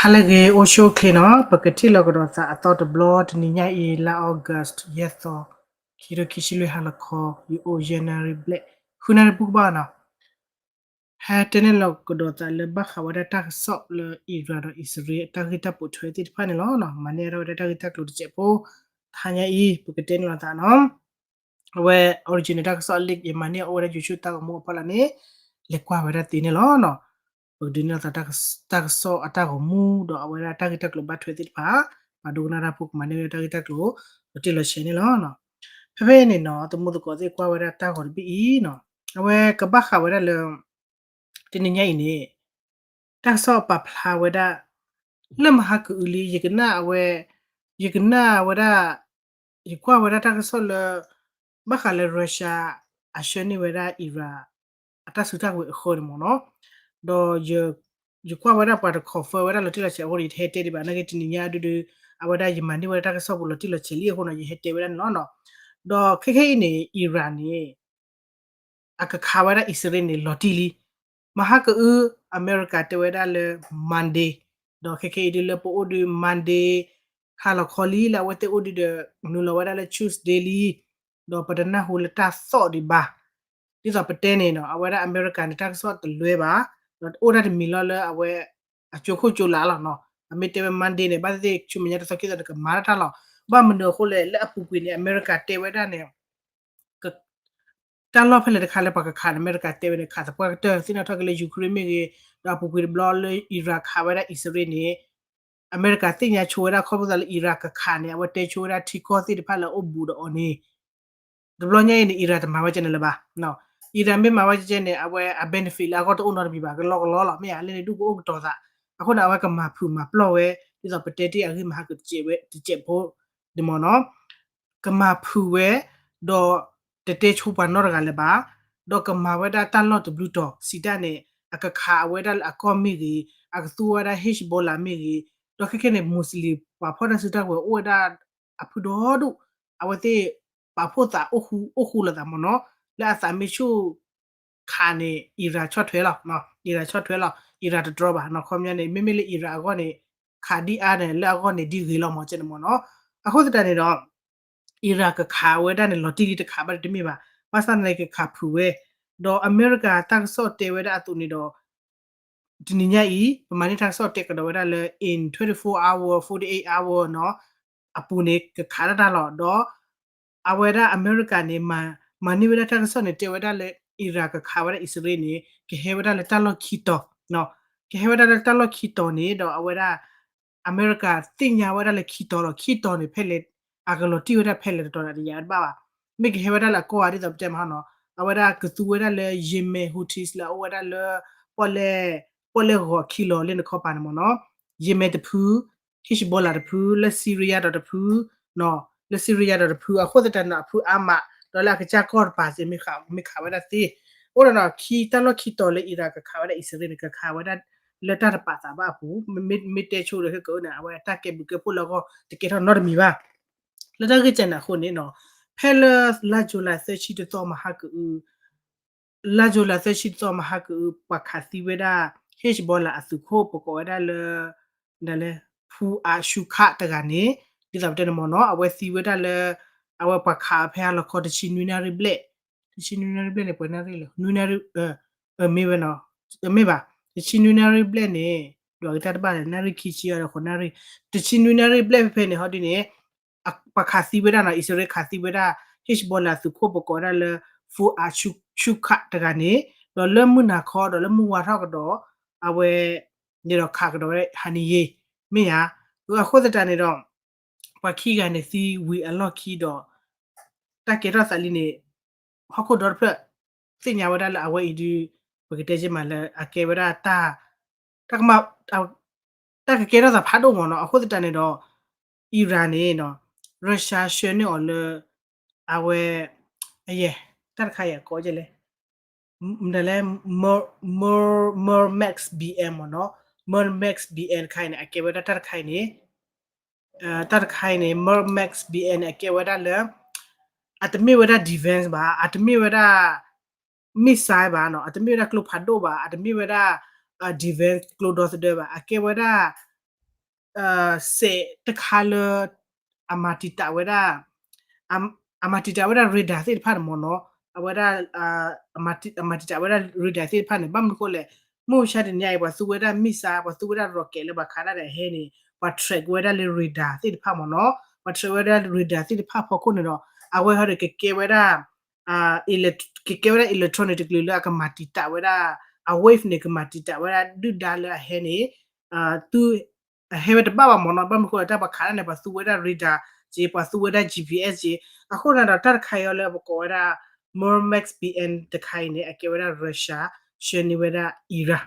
ဟါလၢအဂ့ၤ အိၣ်ဆူၣ်အိၣ်ချ့နီၤ, ပကထံၣ်လိာ်ကဒီးသးအသီတဘျီ တနံၤညါအံၤ လါ August ယဲၢ်သီ, ခံကထိခံဆံလွံၢ် ဟါလီၤခီ ယအိၣ်ယဲၢ်နၣ်ရံၣ်ဘျဲၣ် ဃုနၣ်ရံၣ်ပူၤကဘၣ်နီၤ. ဟဲတဲန့ၢ်လိာ်ကဒီးသးလၢဘၣ်ဃးဝဲဒၣ်တၢ်ကစီၣ်လၢ Iran ဒီးအံၣ်စရ့လး အတၢ်ဂ့ၢ်တၢ်ပိာ်ထွဲသ့ၣ်တဖၣ်န့ၣ်လီၤ. မၤန့ၢ်ဝဲဒၣ်တၢ်ဂ့ၢ်တၢ်ကျိၤတစဲးဖိ, တဟါညါအံၤ ပကတဲန့ၢ်လိာ်သးနီၤ. အဝဲ original တၢ်ကစီၣ်အ link ယမၤန့ၢ်အီၤဝဲဒၣ် YouTube တၢ်ဂီၤမူအဖီလာ်န့ၣ် လဲၤကွၢ်ဝဲဒၣ်သ့န့ၣ်လီၤ. ပကဒုးန့ၢ်လိာ်သး တၢ်ကစီၣ်အတၢ်ဂီၤမူ ဒီးအဝဲဒၣ်တၢ်ဂ့ၢ်တၢ်ကျိၤဘၣ်ထွဲသ့ၣ်တဖၣ်, ပှၤဒိကနၣ်တၢ်ဖိကမၤန့ၢ်ဝဲဒၣ်တၢ်ဂ့ၢ်တၢ်ကျိၤ လီၤတံၢ်လီၤဆဲးန့ၣ်လီၤ. ဖဲဖဲအံၤန့ၣ်နီၤ သမူသကိးသ့ၣ်ကွၢ်ဝဲဒၣ်တၢ်ဂီၤတဘ့ၣ်အံၤနီၤ, အဝဲကဘၣ်ဃးဝဲဒၣ်လၢ တနံၤညါအံၤန့ၣ် တၢ်ကစီၣ်ပာ်ဖျါဝဲဒၣ် လၢမဟါကအုလံ ယကနၣ်အဝဲ, ယကနၣ်ဝဲဒၣ်, ယကွၢ်ဝဲဒၣ်တၢ်ကစီၣ်လၢ ဘၣ်ဃးလၢ Russia အဆှၢန့ၢ်ဝဲဒၣ် Iran အတၢ်စုတၢ်ဝဲၤအဃၢန့ၣ်မ့ၢ်နီၤ, ဒီး ယကွၢ်ဝဲဒၣ်ပှၤတ confirm ဝဲဒၣ်လီၤတံၢ်လီၤဆဲးအဃိန့ၣ် ယတဟဲတဲဒံးဘၣ် နာ်က့တနံၤညါဒုဒု အဝဲဒၣ်ယမၤန့ၢ်ဝဲဒၣ်တၢ်ကစီၣ်ပူၤလီၤတံၢ်လီၤဆဲးလံအဃိနီၤ ယဟဲတဲဝဲဒၣ်န့ၣ်လီၤ. ဒီးခဲခဲအံၤန့ၣ် Iran န့ၣ် အကခးဝဲဒၣ်အံၣ်စရ့လးန့ၣ် လီၤတံၢ်လံ. မဟါကအု အမဲရကၤတဲဝဲဒၣ်လၢ Monday, ဒီးခဲခဲအံၤဒုလၢပအိၣ်ဒု Monday ဟါလီၤခီလံ လၢအဝဲသ့ၣ်အိၣ်ဒုဒီး နုာ်လီၤဝဲဒၣ်လၢ Tuesday လံ, ဒီးပတနၢ်ဟူလၢတၢ်သီၣ်ဒံးဘၣ်. ဒ်သိးပတဲန့ၣ်နီၤ အဝဲဒၣ်အမဲရကၤန့ၣ် တၢ်ကစီၣ်တလွဲဘၣ်, ဒီးအိၣ်ဒၣ်တမံၤလီၤလၢအဝဲ အကၠိခိၣ်ကၠိလာ်လီၤနီၤ. အမ့ၢ်တဲဝဲ Monday န့ၣ် ဘၣ်သ့ၣ်သ့ၣ်ဆူမဲာ်ညါတသီခံသီဒီးကမၤတၢ်လီၤ. ဘၣ်မနုၤအဃိလဲၣ် လၢအပူၤကွံာ်န့ၣ် အမဲရကၤတဲဝဲဒၣ်န့ၣ် တၢ်လီၢ်ဖဲလဲၣ်တခါလၢပှၤကခးန့ၣ် အမဲရကၤတဲဝဲန့ၣ် ခးသပှၢ်ကတၢၢ် သ့ၣ်နီၣ်ထီၣ်က့ၤလၢ Ukraine မ့ၢ်ဂ့ၤ, ဒီးအပူၤကွံာ်တဘျီလၢ Iran ခးဝဲဒၣ်အံၣ်စရ့လးန့ၣ် အမဲရကၤသ့ၣ်ညါဆိဝဲဒၣ်ခီဖျိသးလၢ Iran ကခးန့ၣ် အဝဲတဲဆိဝဲဒၣ်ထံကီၢ်သ့ၣ်တဖၣ်လၢအအိၣ်ဘူးဒီးအီၤန့ၣ် တဘျီညါအံၤန့ၣ် Iran တမၤဝဲကဲန့ၣ်လၢၤဘၣ်. Iran မ့ၢ်မၤဝဲကဲန့ၣ် အဝဲအ benefit လၢအဂီၢ်တအိၣ်နီတမံၤဘၣ် ကလီကလီလီၤ မ့ၢ်ဧါ လၢန့ၣ်ဒုကအိၣ်ကတီၤသး, အဃိန့ၣ် အဝဲကမၤဖုးမၤပျီၢ်ဝဲ ဒ်သိးပတဲတ့ၢ်အဂ့ၢ်မဟါကတစဲးဖိန့ၣ်မ့ၢ်နီၤ ကမၤဖုးဝဲ, ဒီးတတဲဆိပှၤနီတဂၤလၢၤဘၣ်, ဒီးကမၤဝဲဒၣ်တၢ်လီၢ်တဘျုးတီၤ စံးတၢ်န့ၣ် အကခးအဝဲဒၣ်လၢအကီၢ်မ့ၢ်ဂ့ၤ, အကသူဝဲဒၣ် Hezbollah မ့ၢ်ဂ့ၤ, ဒီးခဲခဲန့ၣ် Muslim ပှၤဖီၣ်တၢ်စုတၢ်ဝဲၤအိၣ်ဝဲဒၣ်အဖုဒီဒူၣ်, အဝဲသ့ၣ်ပာ်ဖှိၣ်သးအိၣ်ဃူလိာ်သးမ့ၢ်နီၤ, လၢအသးမ့ၢ်ဆူၣ် ခးန့ၣ် Iran ဆီၣ်ထွဲလီၤ, Iran ဆီၣ်ထွဲလီၤ, Iran တတြီဘၣ်နီၤ, ခီပညီန့ၣ် မ့မ့ၢ်လၢ Iran အဂီၢ်န့ၣ် ခးဒ်အါန့ၣ် လၢအဂီၢ်န့ၣ်ဒ်ဂ့ၤလီၤမ့ၢ်ကဲန့ၣ်မ့ၢ်နီၤ, အဃိသတးန့ၣ်ဒီး Iran ကခးဝဲဒၣ်န့ၣ် လီၤတံၢ်လံတခးဘၣ်တမ့ၢ်ဘၣ်, ဘၣ်ဆၣ်သနာ်က့ကခးဖုးဝဲ, ဒီးအမဲရကၤတၢ်ကစီၣ်တဲဝဲဒၣ်အသိးန့ၣ်ဒီး တနံၤညါအံၤ ပမၤန့ၢ်တၢ်ကစီၣ်တဲကဒီးဝဲဒၣ်လၢ in twenty-four hour, forty-eight hour နီၤ, အပူၤန့ၣ် ကခးတၢ်တၢ်လီၤ, ဒီး အဝဲဒၣ်အမဲရကၤန့ၣ် မၤန့ၢ်ဝဲဒၣ်တၢ်ကစီၣ်န့ၣ် တဲဝဲဒၣ်လၢ Iran ကခးဝဲဒၣ်အံၣ်စရ့လးန့ၣ် ကဟဲဝဲဒၣ်လၢတၢ်လီၢ်ခံတီၤ, ကဟဲဝဲဒၣ်လၢတၢ်လီၢ်ခံတီၤန့ၣ် ဒီးအဝဲဒၣ် အမဲရကၤသ့ၣ်ညါဝဲဒၣ်လၢခံတီၤလီၤ, ခံတီၤန့ၣ်ဖဲလဲၣ် အကလီၤတံၢ်ဝဲဒၣ်ဖဲလဲၣ်တတီၤန့ၣ် တယၤတဘၣ်ဘၣ်, မ့ၢ်ကဟဲဝဲဒၣ်လၢအကီၢ်ဧါ ဒ်သိးပတဲမဟါနီၤ, အဝဲဒၣ်ကသူဝဲဒၣ်လၢ Yemen Houthis လၢအအိၣ်ဝဲဒၣ်လၢ ပီၣ်လဲၣ်ဂီၤခံလီၤလၢနခီပၤန့ၣ်မ့ၢ်နီၤ, Yemen တဖု Hezbollah တဖု လၢ Syria ဒီးတဖု, လၢ Syria ဒီးတဖု အဃိသတးန့ၣ် အဖုအါမး ဒီးလၢအကစၢ်ကီၢ်တပၤစ့ၢ် မ့ၢ်ခးဝဲဒၣ်သ့, အိၣ်ဒီးနီၤ ခံတၢ်လီၢ်ခံတီၤလၢ Iran ကခးဝဲဒၣ်အံၣ်စရ့လးန့ၣ် ကခးဝဲဒၣ်လၢတၢ်တပာ်သးဘၣ်အပူၤ, မ့ၢ်တဲဆိဒီးဟဲကၢန့ၣ် အဝဲတၢ်ကဲဘျုးကဲဖှိၣ်လၢအဂီၢ် တကဲထီၣ်နီတမံၤဘၣ်. လၢတၢ်ဂ့ၢ်ကဲန့ၣ်အဃိန့ၣ်နီၤ, ဖဲလၢလါ July သၢဆံတသီမဟါကအု လါ July သၢဆံတသီမဟါကအု ပှၤခးသံဝဲဒၣ် Hezbollah အသုးခိၣ် ပကိးဝဲဒၣ်လၢ ဒ်လဲၣ် ဖူအၤရှူခးတဂၤန့ၣ်, ဒ်သိးပတဲန့ၣ်မ့ၢ်နီၤ အဝဲသံဝဲဒၣ်လၢ အဝဲပှၤခးအီၤဖဲအလီၤခီ တဆံနွံနၣ်ရံၣ်ဘျဲၣ်, တဆံနွံနၣ်ရံၣ်ဘျဲၣ်န့ၣ် ပှဲၤနၣ်ရံၣ်လဲၣ် နွံနၣ်ရံၣ်, မ့ၢ်ဝဲနီၤ, မ့ၢ်ဘၣ်, တဆံနွံနၣ်ရံၣ်ဘျဲၣ်န့ၣ် ဒွးက့ၤတၢ်တဘၣ်လဲၣ် နၣ်ရံၣ်ခံဆံအီၤဒီး ဃိးနၣ်ရံၣ်, တဆံနွံနၣ်ရံၣ်ဘျဲၣ်ဖဲဖဲန့ၣ် ဟီဒ်န့ၣ် ပှၤခးသံဝဲဒၣ်နီၤ အံၣ်စရ့လးခးသံဝဲဒၣ် Hezbollah သုးခိၣ် ပကိးဝဲဒၣ်လၢ ဖူအၤရှူခး တဂၤန့ၣ်, ဒီးလၢမုၢ်နၤခီဒီးလၢမုၢ်ဝါထီၣ်ကဒီး အဝဲ န့ၣ်ဒီးခးကဒီးဝဲ ဟါန့ၣ်ယ့ မ့ၢ်ဧါ, အဃိသတးန့ၣ်ဒီး ပှၤခံဂၤန့ၣ်သံဝံၤအလီၢ်ခံဒီး တၢ်ကဲထီၣ်သးလံန့ၣ် ဟီၣ်ခိၣ်ဒီတဖျၢၣ် သ့ၣ်ညါဝဲဒၣ်လၢအဝဲအံၤဒုး ပကတဲက့ၤမးလၢအကဲဝဲဒၣ်တၢ် တၢ်ကမၣ် တၢ်ကကဲထီၣ်သးဖးဒိၣ်မ့ၢ်နီၤ, အဃိသတးန့ၣ်ဒီး Iran န့ၣ်နီၤ Russia ဆှၢန့ၢ်အီၤလၢ အဝဲ အယဲၢ် တၢ်တခါအံၤအကိးကလဲၣ် မတၤလဲၣ် Mer Mer Mer Max B M မ့ၢ်နီၤ, Mer Max B M တခါအံၤန့ၣ် အကဲဝဲဒၣ်တၢ်တခါအံၤန့ၣ် တၢ်တခါအံၤန့ၣ် Mer Max B M န့ၣ် အကဲဝဲဒၣ်လၢ အတမ့ၢ်ဝဲဒၣ် defense ဘၣ်, အတမ့ၢ်ဝဲဒၣ် missile ဘၣ်နီၤ, အတမ့ၢ်ဝဲဒၣ်ကျိဖးဒိၣ်ဘၣ်, အတမ့ၢ်ဝဲဒၣ် defense ကျိဒီသဒၢဘၣ်, အကဲဝဲဒၣ် စဲးတခါလၢ အမၤတံာ်တာ်ဝဲဒၣ် အမၤတံာ်တာ်ဝဲဒၣ် radar သ့ၣ်တဖၣ်န့ၣ်မ့ၢ်နီၤ, အဝဲဒၣ် အမၤတံာ်တာ်ဝဲဒၣ် radar သ့ၣ်တဖၣ်န့ၣ် ဘၣ်မနုၤအဃိလဲၣ်, မုၢ်မဆါတနံၤအံၤ ပှၤသူဝဲဒၣ် missile ပှၤသူဝဲဒၣ် rocket လၢပှၤခးဒၣ်ဒီးအဟဲန့ၣ် ပှၤ track ဝဲဒၣ်လၢ radar သ့ၣ်တဖၣ်မ့ၢ်နီၤ, ပှၤ track ဝဲဒၣ် radar သ့ၣ်တဖၣ်ဖီခိၣ်န့ၣ်ဒီး အဝဲဟီဒီးကကဲဝဲဒၣ် ကကဲဝဲဒၣ် electronic တကလုာ်လၢအကမၤတံာ်တာ်ဝဲဒၣ် အ wave န့ၣ် ကမၤတံာ်တာ်ဝဲဒၣ်ဒုၣ်ဒါလၢအဟဲန့ၣ် သု အဟဲဝဲတဘၣ်ဘၣ်မ့ၢ်နီၤ, ဘၣ်မနုၤအဃိလၢတၢ်ပှၤခးဒၣ်န့ၣ် ပှၤသူဝဲဒၣ် radar က့ ပှၤသူဝဲဒၣ် G P S က့, အဃိန့ၣ်ဒီးတၢ်တခါအံၤအီၤလၢပကိးဝဲဒၣ် Murmansk B M တခါအံၤန့ၣ် အကဲဝဲဒၣ် Russia ဆှၢန့ၢ်ဝဲဒၣ် Iran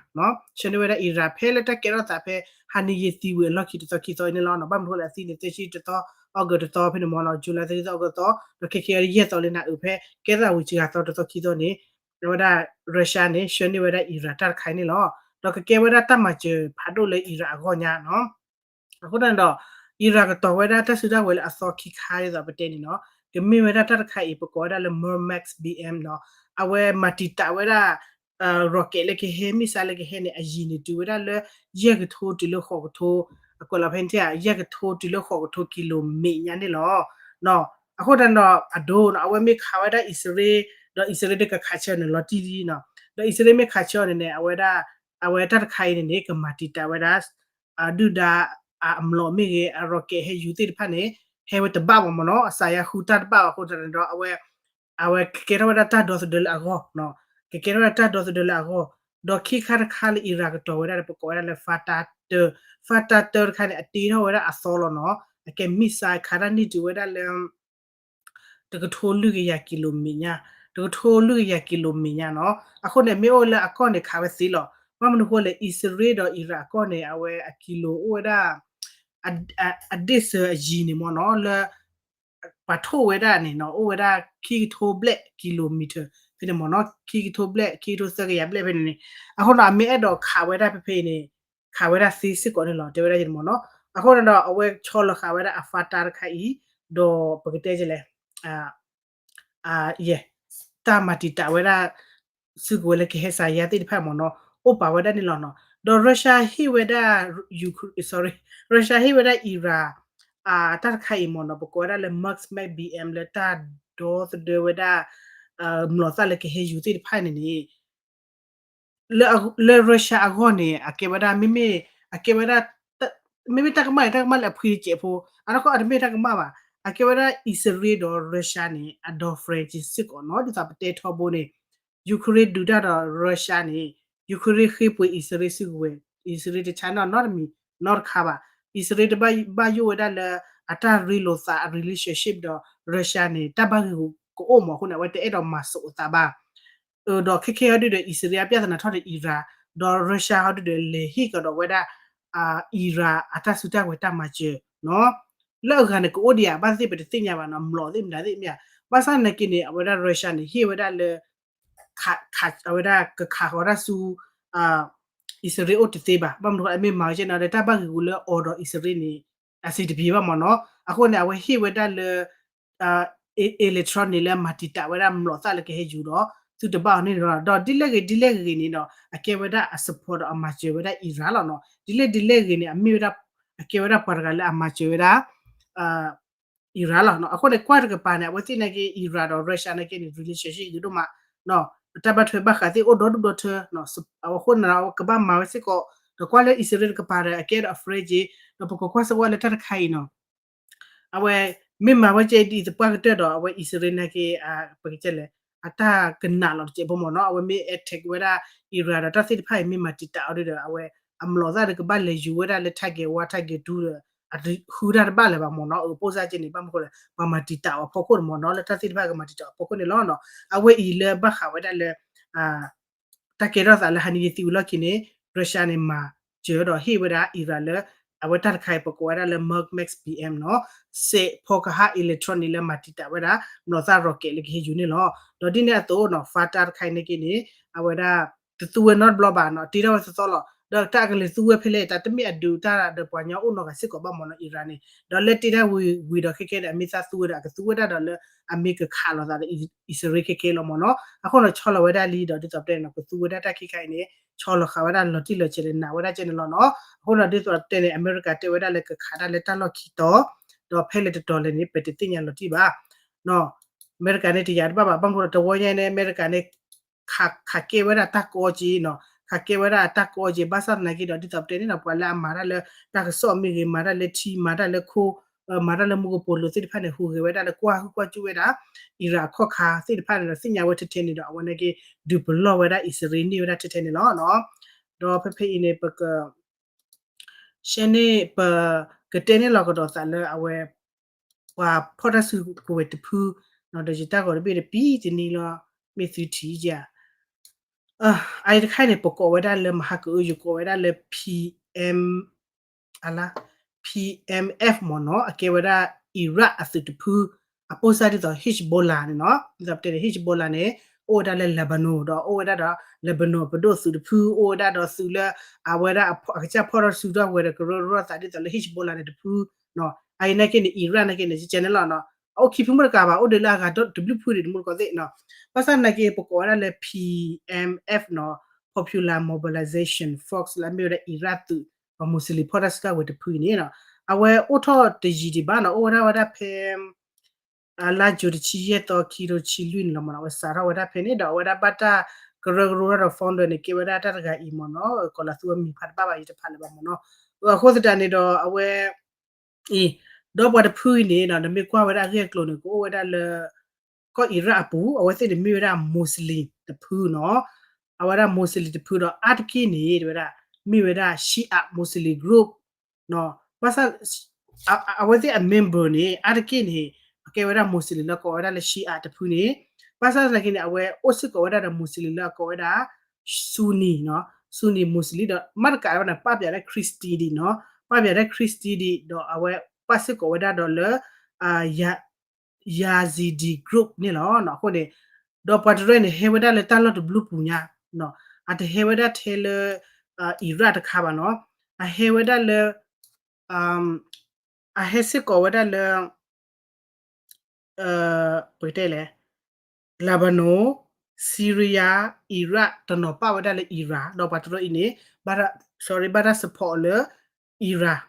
ဆှၢန့ၢ်ဝဲဒၣ် Iran ဖဲလၢတၢ်ကဲထီၣ်သးဖဲ ဟါနံၤယံာ်သံဝံၤအလီၢ်ခံတသီခံသီအံၤန့ၣ်လီၤ. ဘၣ်မနုၤအဃိလၢအသံန့ၣ် သၢဆံတသီ August တသီဖဲန့ၣ်မ့ၢ်နီၤ, July သၢဆံတသီ August သီ ဒီးခဲခဲအံၤယဲၢ်သီလၢနၤအုးဖဲ ကဲထီၣ်သးဝံၤစှၤသီတသီခံသီန့ၣ် အဝဲဒၣ် Russia န့ၣ် ဆှၢန့ၢ်ဝဲဒၣ် Iran တၢ်တခါအံၤန့ၣ်လီၤ. ဒီးကကဲဝဲဒၣ်တၢ်မၤစၢၤဖးဒိၣ်လၢ Iran အဂီၢ်ညါနီၤ. အဃိသတးန့ၣ်ဒီး Iran ကတီၤဝဲဒၣ်တၢ်စုတၢ်ဝဲၤလၢအသီခံခါဒ်သိးပတဲန့ၣ်နီၤ, ကမ့ၢ်ဝဲဒၣ်တၢ်တခါအံၤ ပကိးဝဲဒၣ်လၢ Murmansk B M နီၤ, အဝဲမၤတံာ်တာ်ဝဲဒၣ် rocket လၢကဟဲ missile လၢကဟဲန့ၣ် အယံၤန့ၣ်တုၤဝဲဒၣ်လၢ ယဲၢ်ကထိတုၤလၢဃိးကထိ, အကွဲးလီၤဖဲန့ၣ် ယဲၢ်ကထိတုၤလၢဃိးကထိ kilometer ညါန့ၣ်လီၤ. အဃိသတးန့ၣ်ဒီး အဒိနီၤ အဝဲမ့ၢ်ခးဝဲဒၣ်အံၣ်စရ့လး ဒီးအံၣ်စရ့လးဒီးကခးဆၢန့ၣ်လီၤတံၢ်လံနီၤ, ဒီးအံၣ်စရ့လးမ့ၢ်ခးဆၢအီၤန့ၣ်န့ၣ် အဝဲဒၣ် အဝဲတၢ်တခါအံၤန့ၣ်န့ၣ် ကမၤတံာ်တာ်ဝဲဒၣ် ဒုၣ်ဒါ အမျိာ်မ့ၢ်ဂ့ၤ အ rocket ဟဲယူၤသ့ၣ်တဖၣ်န့ၣ် ဟဲဝဲတဘၣ်ဘၣ်မ့ၢ်နီၤ, အစးယါဃုတၢ်တဘၣ်ဘၣ်အဃိသတးန့ၣ်ဒီး အဝဲ အဝဲကကဲထီၣ်ဝဲဒၣ်တၢ်ဒီသဒၢလၢအဂီၢ်, ကကဲထီၣ်ဝဲဒၣ်တၢ်ဒီသဒၢလၢအဂီၢ်, ဒီးခံခါတခါလၢ Iran ကတီၤဝဲဒၣ်ဒီး ပကိးဝဲဒၣ်လၢ Fatar တၢ, Fatar တၢတခါန့ၣ် အတ့ထီၣ်ဝဲဒၣ်အသီလီၤနီၤ, အကဲ missile ခးတၢ်န့ၢ်တုၤဝဲဒၣ်လၢ တကထိလွံၢ်ကယၤ kilometer ညါ, တကထိလွံၢ်ကယၤ kilometer ညါနီၤ. အဃိန့ၣ် မ့ၢ်အိၣ်လၢအကီၢ်န့ၣ်ခးဝဲသ့လီၤ. ဘၣ်မနုၤအဃိလဲၣ် အံၣ်စရ့လးဒီး Iran အကီၢ်န့ၣ် အဝဲအ kilo အိၣ်ဝဲဒၣ် အဒ့ၣ်စၢၤအယံၤန့ၣ်မ့ၢ်နီၤ လၢ ပှၤထိၣ်ဝဲဒၣ်န့ၣ်နီၤ အိၣ်ဝဲဒၣ်ခံကထိဘျဲၣ် kilometer ဖဲန့ၣ်မ့ၢ်နီၤ ခံကထိဘျဲၣ် ခံကထိသၢကယၤဘျဲၣ်ဖဲန့ၣ်န့ၣ် အဃိဒီး အမ့ၢ်အဲၣ်ဒိးခးဝဲဒၣ်ဖဲဖဲအံၤန့ၣ် ခးဝဲဒၣ်သ့စ့ၢ်ကီးန့ၣ်လီၤ တဲဝဲဒၣ်န့ၣ်မ့ၢ်နီၤ. အဃိန့ၣ်ဒီး အဝဲဆီလီၤဃာ်ဝဲဒၣ်အ Fatar တခါအံၤ ဒီးပကတဲလဲၣ် ယဲ တၢ်မၤတံာ်တာ်ဝဲဒၣ် စုကဝဲၤလၢကဟဲစးယါသ့ၣ်တဖၣ်မ့ၢ်နီၤ အိၣ်ပာ်ဝဲဒၣ်န့ၣ်လီၤနီၤ. ဒီး Russia ဟ့ၣ်ဝဲဒၣ် Ukra- sorry Russia ဟ့ၣ်ဝဲဒၣ် Iran တၢ်တခါအံၤမ့ၢ်နီၤ ပကိးဝဲဒၣ်လၢ Murmansk B M လၢတၢ်ဒီသဒၢဝဲဒၣ် မျိာ်သၣ်လၢကဟဲယူၤသ့ၣ်တဖၣ်န့ၣ်န့ၣ် လၢ လၢ Russia အဂီၢ်န့ၣ် အကဲဝဲဒၣ် မ့မ့ၢ် အကဲဝဲဒၣ် မ့မ့ၢ်တၢ်ကမၣ်န့ၣ် တၢ်ကမၣ်လၢအဖှံတစဲးဖိ အနီၢ်ကီၢ်အတမ့ၢ်တၢ်ကမၣ်ဘၣ်. အကဲဝဲဒၣ်အံၣ်စရ့လးဒီး Russia န့ၣ် အဒီ friend စ့ၢ်ကီးနီၤ ဒ်သိးပတဲထီဘိန့ၣ် Ukraine ဒုးတၢ်ဒီး Russia န့ၣ် Ukraine ဃ့ပှ့ၤအံၣ်စရ့လးစုကဝဲၤ အံၣ်စရ့လးတ channel နီတမံၤ နီတခါဘၣ်. အံၣ်စရ့လးတဘၣ်ယိၣ်ဝဲဒၣ်လၢ အတၢ်ရ့လိာ်သးအ relationship ဒီး Russia န့ၣ် တၢ်ဘၣ်ဂ့ၢ်ကအိၣ်မ့ၢ်အဃိန့ၣ် အဝဲတအဲၣ်ဒိးမၤစိာ်အသးဘၣ် ဒီးခဲခဲအံၤဒုးဒီး အံၣ်စရ့လးအပြဿနာထီၣ်ဒီး Iran ဒီး Russia ဟီဒုးဒီး လဲၤဟ့ၣ်ကဒီးဝဲဒၣ် Iran အတၢ်စုတၢ်ဝဲၤတၢ်မၤစၢၤနီၤ လၢအဂၤန့ၣ် ကအိၣ်ဒံးဧါ ဘၣ်သ့ၣ်သ့ၣ်ပတသ့ၣ်ညါဘၣ်နီၤ မျိာ်သ့ၣ်မတၤသ့ၣ်မ့ၢ်ဧါ ဘၣ်ဆၣ်နာ်က့န့ၣ် အဝဲဒၣ် Russia န့ၣ် ဟ့ၣ်ဝဲဒၣ်လၢ အဝဲဒၣ်ကခးဃီၤတၢ်ဆူ အံၣ်စရ့လးအိၣ်တသ့ဘၣ် ဘၣ်မနုၤအဃိ အမ့ၢ်မၤဝဲကဲန့ၣ်ဒီး တၢ်ဘၣ်ဂ့ၢ်ဂူၤလၢအီၤဒီးအံၣ်စရ့လးန့ၣ် အဆင်တပြေဘၣ်မ့ၢ်နီၤ အဃိန့ၣ် အဝဲဟ့ၣ်ဝဲဒၣ်လၢ electronic လၢမၤတံာ်တာ်ဝဲဒၣ်မျိာ်သၣ်လၢကဟဲယူၤဒီး သုတဘၣ်အီၤန့ၣ်လီၤ ဒီးဒ်လဲၣ်ဂ့ၤဒ်လဲၣ်ဂ့ၤန့ၣ်ဒီး အကဲဝဲဒၣ်အ support ဒီးအမၤစၢၤဝဲဒၣ် Iran လီၤနီၤ ဒ်လဲၣ်ဒ်လဲၣ်ဂ့ၤန့ၣ် အမ့ၢ်ဝဲဒၣ် အကဲဝဲဒၣ်ပှၤတဂၤလၢအမၤစၢၤဝဲဒၣ် Iran လီၤနီၤ အဃိန့ၣ် ကွၢ်တကပၤန့ၣ် အဝဲသ့ၣ်နာ်က့ Iran ဒီး Russia နာ်က့န့ၣ် relationship ဂ့ၤဒိၣ်မး တၢ်ဘၣ်ထွဲဘၣ်ဃးသ့ၣ်အိၣ်ဒီဒူၣ်ဒီထၢ အဃိန့ၣ်ဒီး ကဘၣ်မၤဝဲစ့ၢ်ကီး ဒီးကွၢ်လၢအံၣ်စရ့လးတကပၤဒီး အကဲဒီးအ friend က့ ဒီးပကကွၢ်စ့ၢ်ကီးလၢတၢ်တခါအံၤနီၤ အဝဲ မ့ၢ်မၤဝဲကဲဒ်အံၤသပှၢ်ကတၢၢ်ဒီး အဝဲအံၣ်စရ့လးနာ်က့ ပကတဲလဲၣ် အတၢ်ကနၣ်လီၤတစဲးဖိမ့ၢ်နီၤ အဝဲမ့ၢ် attack ဝဲဒၣ် Iran ဒီးတၢ်သ့ၣ်တဖၣ်အံၤ မ့ၢ်မၤတံာ်တာ်အီၤဒီး အဝဲ အမျိာ်သၣ်ဒီးကဘၣ်လဲၤယူၤဝဲဒၣ်လၢ target one target two ဒီး အတဃုတၢ်တဘၣ်လၢၤဘၣ်မ့ၢ်နီၤ အပိၢ်စၢ်က့န့ၣ် ဘၣ်မနုၤအဃိလဲၣ် ပှၤမၤတံာ်တာ်အီၤအဖီခိၣ်န့ၣ်မ့ၢ်နီၤ လၢတၢ်သ့ၣ်တဖၣ်ကမၤတံာ်တာ်အီၤအဖီခိၣ်န့ၣ်လီၤနီၤ အဝဲအံၤလၢဘၣ်ဃးဝဲဒၣ်လၢ တၢ်ကဲထီၣ်သးလၢဟါနံၤယံာ်သံဝံၤလီၢ်ခံန့ၣ် Russia န့ၣ် မၤစၢၤဒီးဟ့ၣ်ဝဲဒၣ် Iran လၢ အဝဲတၢ်တခါအံၤ ပကိးဝဲဒၣ်လၢ Murmansk B M နီၤ စဲးဖီကဟၣ် electronic လၢမၤတံာ်တာ်ဝဲဒၣ် မျိာ်သၣ် rocket လၢကဟဲယူၤန့ၣ်လီၤ. ဒီးဒ်န့ၣ်အသိးနီၤ Fatar တခါအံၤန့ၣ်က့န့ၣ် အဝဲဒၣ် တသူဝဲနီတဘျီဘၣ်နီၤ တ့ထီၣ်ဝဲသီသီလီၤ. ဒီးတၢ်အကလဲၤသူဝဲဖဲလဲၣ် တၢ်တမ့ၢ်အဒုးတၢ်ဒီးပှၤကညီအိၣ်နီတဂၤစ့ၢ်ကီးဘၣ်မ့ၢ်နီၤ အံရၣ်န့ၣ် ဒီးလၢတ့တၢ်ဝံၤဝံၤဒီးခဲကဲန့ၣ် အမ့ၢ်သးသူဝဲဒီး အကသူဝဲဒၣ်ဒီးလၢ အမ့ၢ်ကခးလိာ်သးဒီးအံရ့ခဲကဲလီၤမ့ၢ်နီၤ. အဃိန့ၣ် ဆီလီၤဝဲဒၣ်လံဒီးဒ်သိးပတဲန့ၣ် ကသူဝဲဒၣ်တၢ်ခံခါအံၤန့ၣ် ဆီလီၤဃာ်ဝဲဒၣ်လီၤတံၢ်လီၤဆဲးလၢနးဝဲဒၣ်ကဲန့ၣ်လီၤနီၤ. အဃိန့ၣ်ဒ်သိးပတဲန့ၣ် အမဲရကၤတဲဝဲဒၣ်လၢကခးတၢ်လၢတၢ်လီၢ်ခံတီၤ ဒီးဖဲလဲၣ်တတီၤလဲၣ်န့ၣ် ပတသ့ၣ်ညါလီၤတံၢ်ဘၣ် အမဲရကၤန့ၣ်တယာ်တဘၣ်ဘၣ် ဘၣ်မနုၤဒီးတဝီညါန့ၣ် အမဲရကၤန့ၣ် ခးကဲဝဲဒၣ်တၢ်ကီက့နီၤ ခးကဲဝဲဒၣ်တၢ်ကီက့ ဘၣ်ဆၣ်သနာ်က့ဒီး ဒ်သိးပတဲန့ၣ်ဒီး ပှၤလၢအမၤတၢ်လၢတၢ်ကစီၣ်မ့ၢ်ဂ့ၤ မၤတၢ်လၢထံ မၤတၢ်လၢခိ မၤတၢ်လၢမူကပိာ်လိၤသ့ၣ်တဖၣ်န့ၣ် ဟူးဂဲၤဝဲဒၣ်လၢကွၢ်ဟုၣ်ကွၢ်စူၣ်ဝဲဒၣ် အံရၣ်အခီၣ်ခါသ့ၣ်တဖၣ်န့ၣ်ဒီး သ့ၣ်ညါဝဲထဲထဲန့ၣ်ဒီး အဝဲန့ၣ်က့ ဒုးပလီၢ်ဝဲဒၣ်အံၣ်စရ့လးန့ၢ်ဝဲဒၣ်ထဲထဲန့ၣ်လီၤ. ဒီးဖဲဖဲအံၤန့ၣ် ပက ရှဲန့ၣ် ပကတဲန့ၣ်လီၤကဒီးသးလၢအဝဲ ပှၤဖီၣ်တၢ်စုကဝဲၤတဖု ဒီးယတၢ်ဂီၤတဘ့ၣ်တပံတနံၤလီၤ မ့ၢ်သုထံၣ်ယၤ အအံၤတခါန့ၣ် ပကိးဝဲဒၣ်လၢမဟါကအု ယကိးဝဲဒၣ်လၢ PM အလါ PMF မ့ၢ်နီၤ အကဲဝဲဒၣ်အံရၣ်အသုးတဖု အပိၢ်စၢ်ဒ်သိး Hezbollah န့ၣ်နီၤ ဒ်သိးပတဲန့ၣ် Hezbollah န့ၣ် အိၣ်ဝဲဒၣ်လၢ Lebanon ဒီးအိၣ်ဝဲဒၣ်ဒီး Lebanon ပဒိၣ်သုးတဖု အိၣ်ဝဲဒၣ်ဒီးသုးလၢ အဝဲဒၣ်အကစၢ်ဖီၣ်ထီၣ်စုထီၣ်ဝဲဒီးကရၢကရိသးဒ်သိးလၢ Hezbollah န့ၣ်တဖု အအံၤနာ်က့န့ၣ် အံရၣ်နာ်က့န့ၣ် ကဲန့ၣ်လီၤနီၤ အအိၣ်ခံဖုမ့ၢ်တကးဘၣ် အိၣ်ဒံးလၢအဂၤတဘျုးဖုဒံးတမူတကိးသ့ၣ်နီၤ ဘၣ်ဆၣ်နာ်က့ ပကိးဝဲဒၣ်လၢ PMF နီၤ Popular Mobilization Force လၢအမ့ၢ်ဝဲဒၣ်အံရၣ်သုး ပှၤမူစလ့ၣ်ဖီၣ်တၢ်စုကဝဲၤတဖုအံၤန့ၣ်နီၤ အဝဲအိၣ်ထီၣ်တယံာ်ဒံးဘၣ်နီၤ အိၣ်ဝဲဒၣ်ဝဲဒၣ်ဖဲ လါယူၤတဆံယဲၢ်သီ ခံကထိတဆံလွံၢ်န့ၣ်လီၤမ့ၢ်နီၤ အဝဲစးထီၣ်ဝဲဒၣ်ဖဲန့ၣ်ဒီး အဝဲဒၣ်ဘၣ်တၢ်ကရၢကရိထီၣ်ဒီး founder န့ၣ် ကဲဝဲဒၣ်တၢ်တဂၤအံၤမ့ၢ်နီၤ ကီးလီၤသူဝဲမံၤဖးတဘၣ်ဘၣ် ယတဖးလၢၤဘၣ်မ့ၢ်နီၤ အဃိသတးန့ၣ်ဒီး အဝဲ အံၤ ဒီးပှၤတဖုအံၤန့ၣ်ဒီး နမ့ၢ်ကွၢ်ဝဲဒၣ်အဂ့ၢ်အကျိၤန့ၣ် ကအိၣ်ဝဲဒၣ်လၢ ကီၢ်အံရၣ်အပူၤ အဝဲသ့ၣ်န့ၣ်မ့ၢ်ဝဲဒၣ် Muslim တဖုနီၤ အဝဲဒၣ် Muslim တဖုဒီး အါတက့ၢ်န့ၣ် တဝဲဒၣ် မ့ၢ်ဝဲဒၣ် Shia Muslim group ဘၣ်ဆၣ် အဝဲသ့ၣ်အ member န့ၣ် အါတက့ၢ်န့ၣ် အကဲဝဲဒၣ် Muslim လၢကိးဝဲဒၣ်လၢ Shia တဖုန့ၣ် ဘၣ်ဆၣ်သနာ်က့န့ၣ် အဝဲအိၣ်စ့ၢ်ကီးဝဲဒၣ်ဒီး Muslim လၢအကိးဝဲဒၣ် Sunni နီၤ Sunni Muslim ဒီး မ့ၢ်တကးဝဲန့ၣ် ပာ်ပၠးဒၣ် Christian ဒံးနီၤ ပာ်ပၠးဒၣ် Christian ဒံး ဒီးအဝဲပာ်စ့ၢ်ကီးဝဲဒၣ်ဒီးလၢ Yazidi group န့ၣ်လီၤ. အဃိန့ၣ် ဒီးပှၤတရၢန့ၣ် ဟဲဝဲဒၣ်လၢတၢ်လီၢ်တဘျုးပူၤညါ အတဟဲဝဲဒၣ်ထဲလၢ အံရၣ်တခါဘၣ်နီၤ အဟဲဝဲဒၣ်လၢ အဟဲစ့ၢ်ကီးဝဲဒၣ်လၢ ပကတဲလဲၣ် Lebanon, Syria, Iraq တနီၤပာ်ဝဲဒၣ်လၢ Iran ဒီးပှၤတရၢအံၤန့ၣ် sorry ဘၣ်တၢ် support လၢ Iran,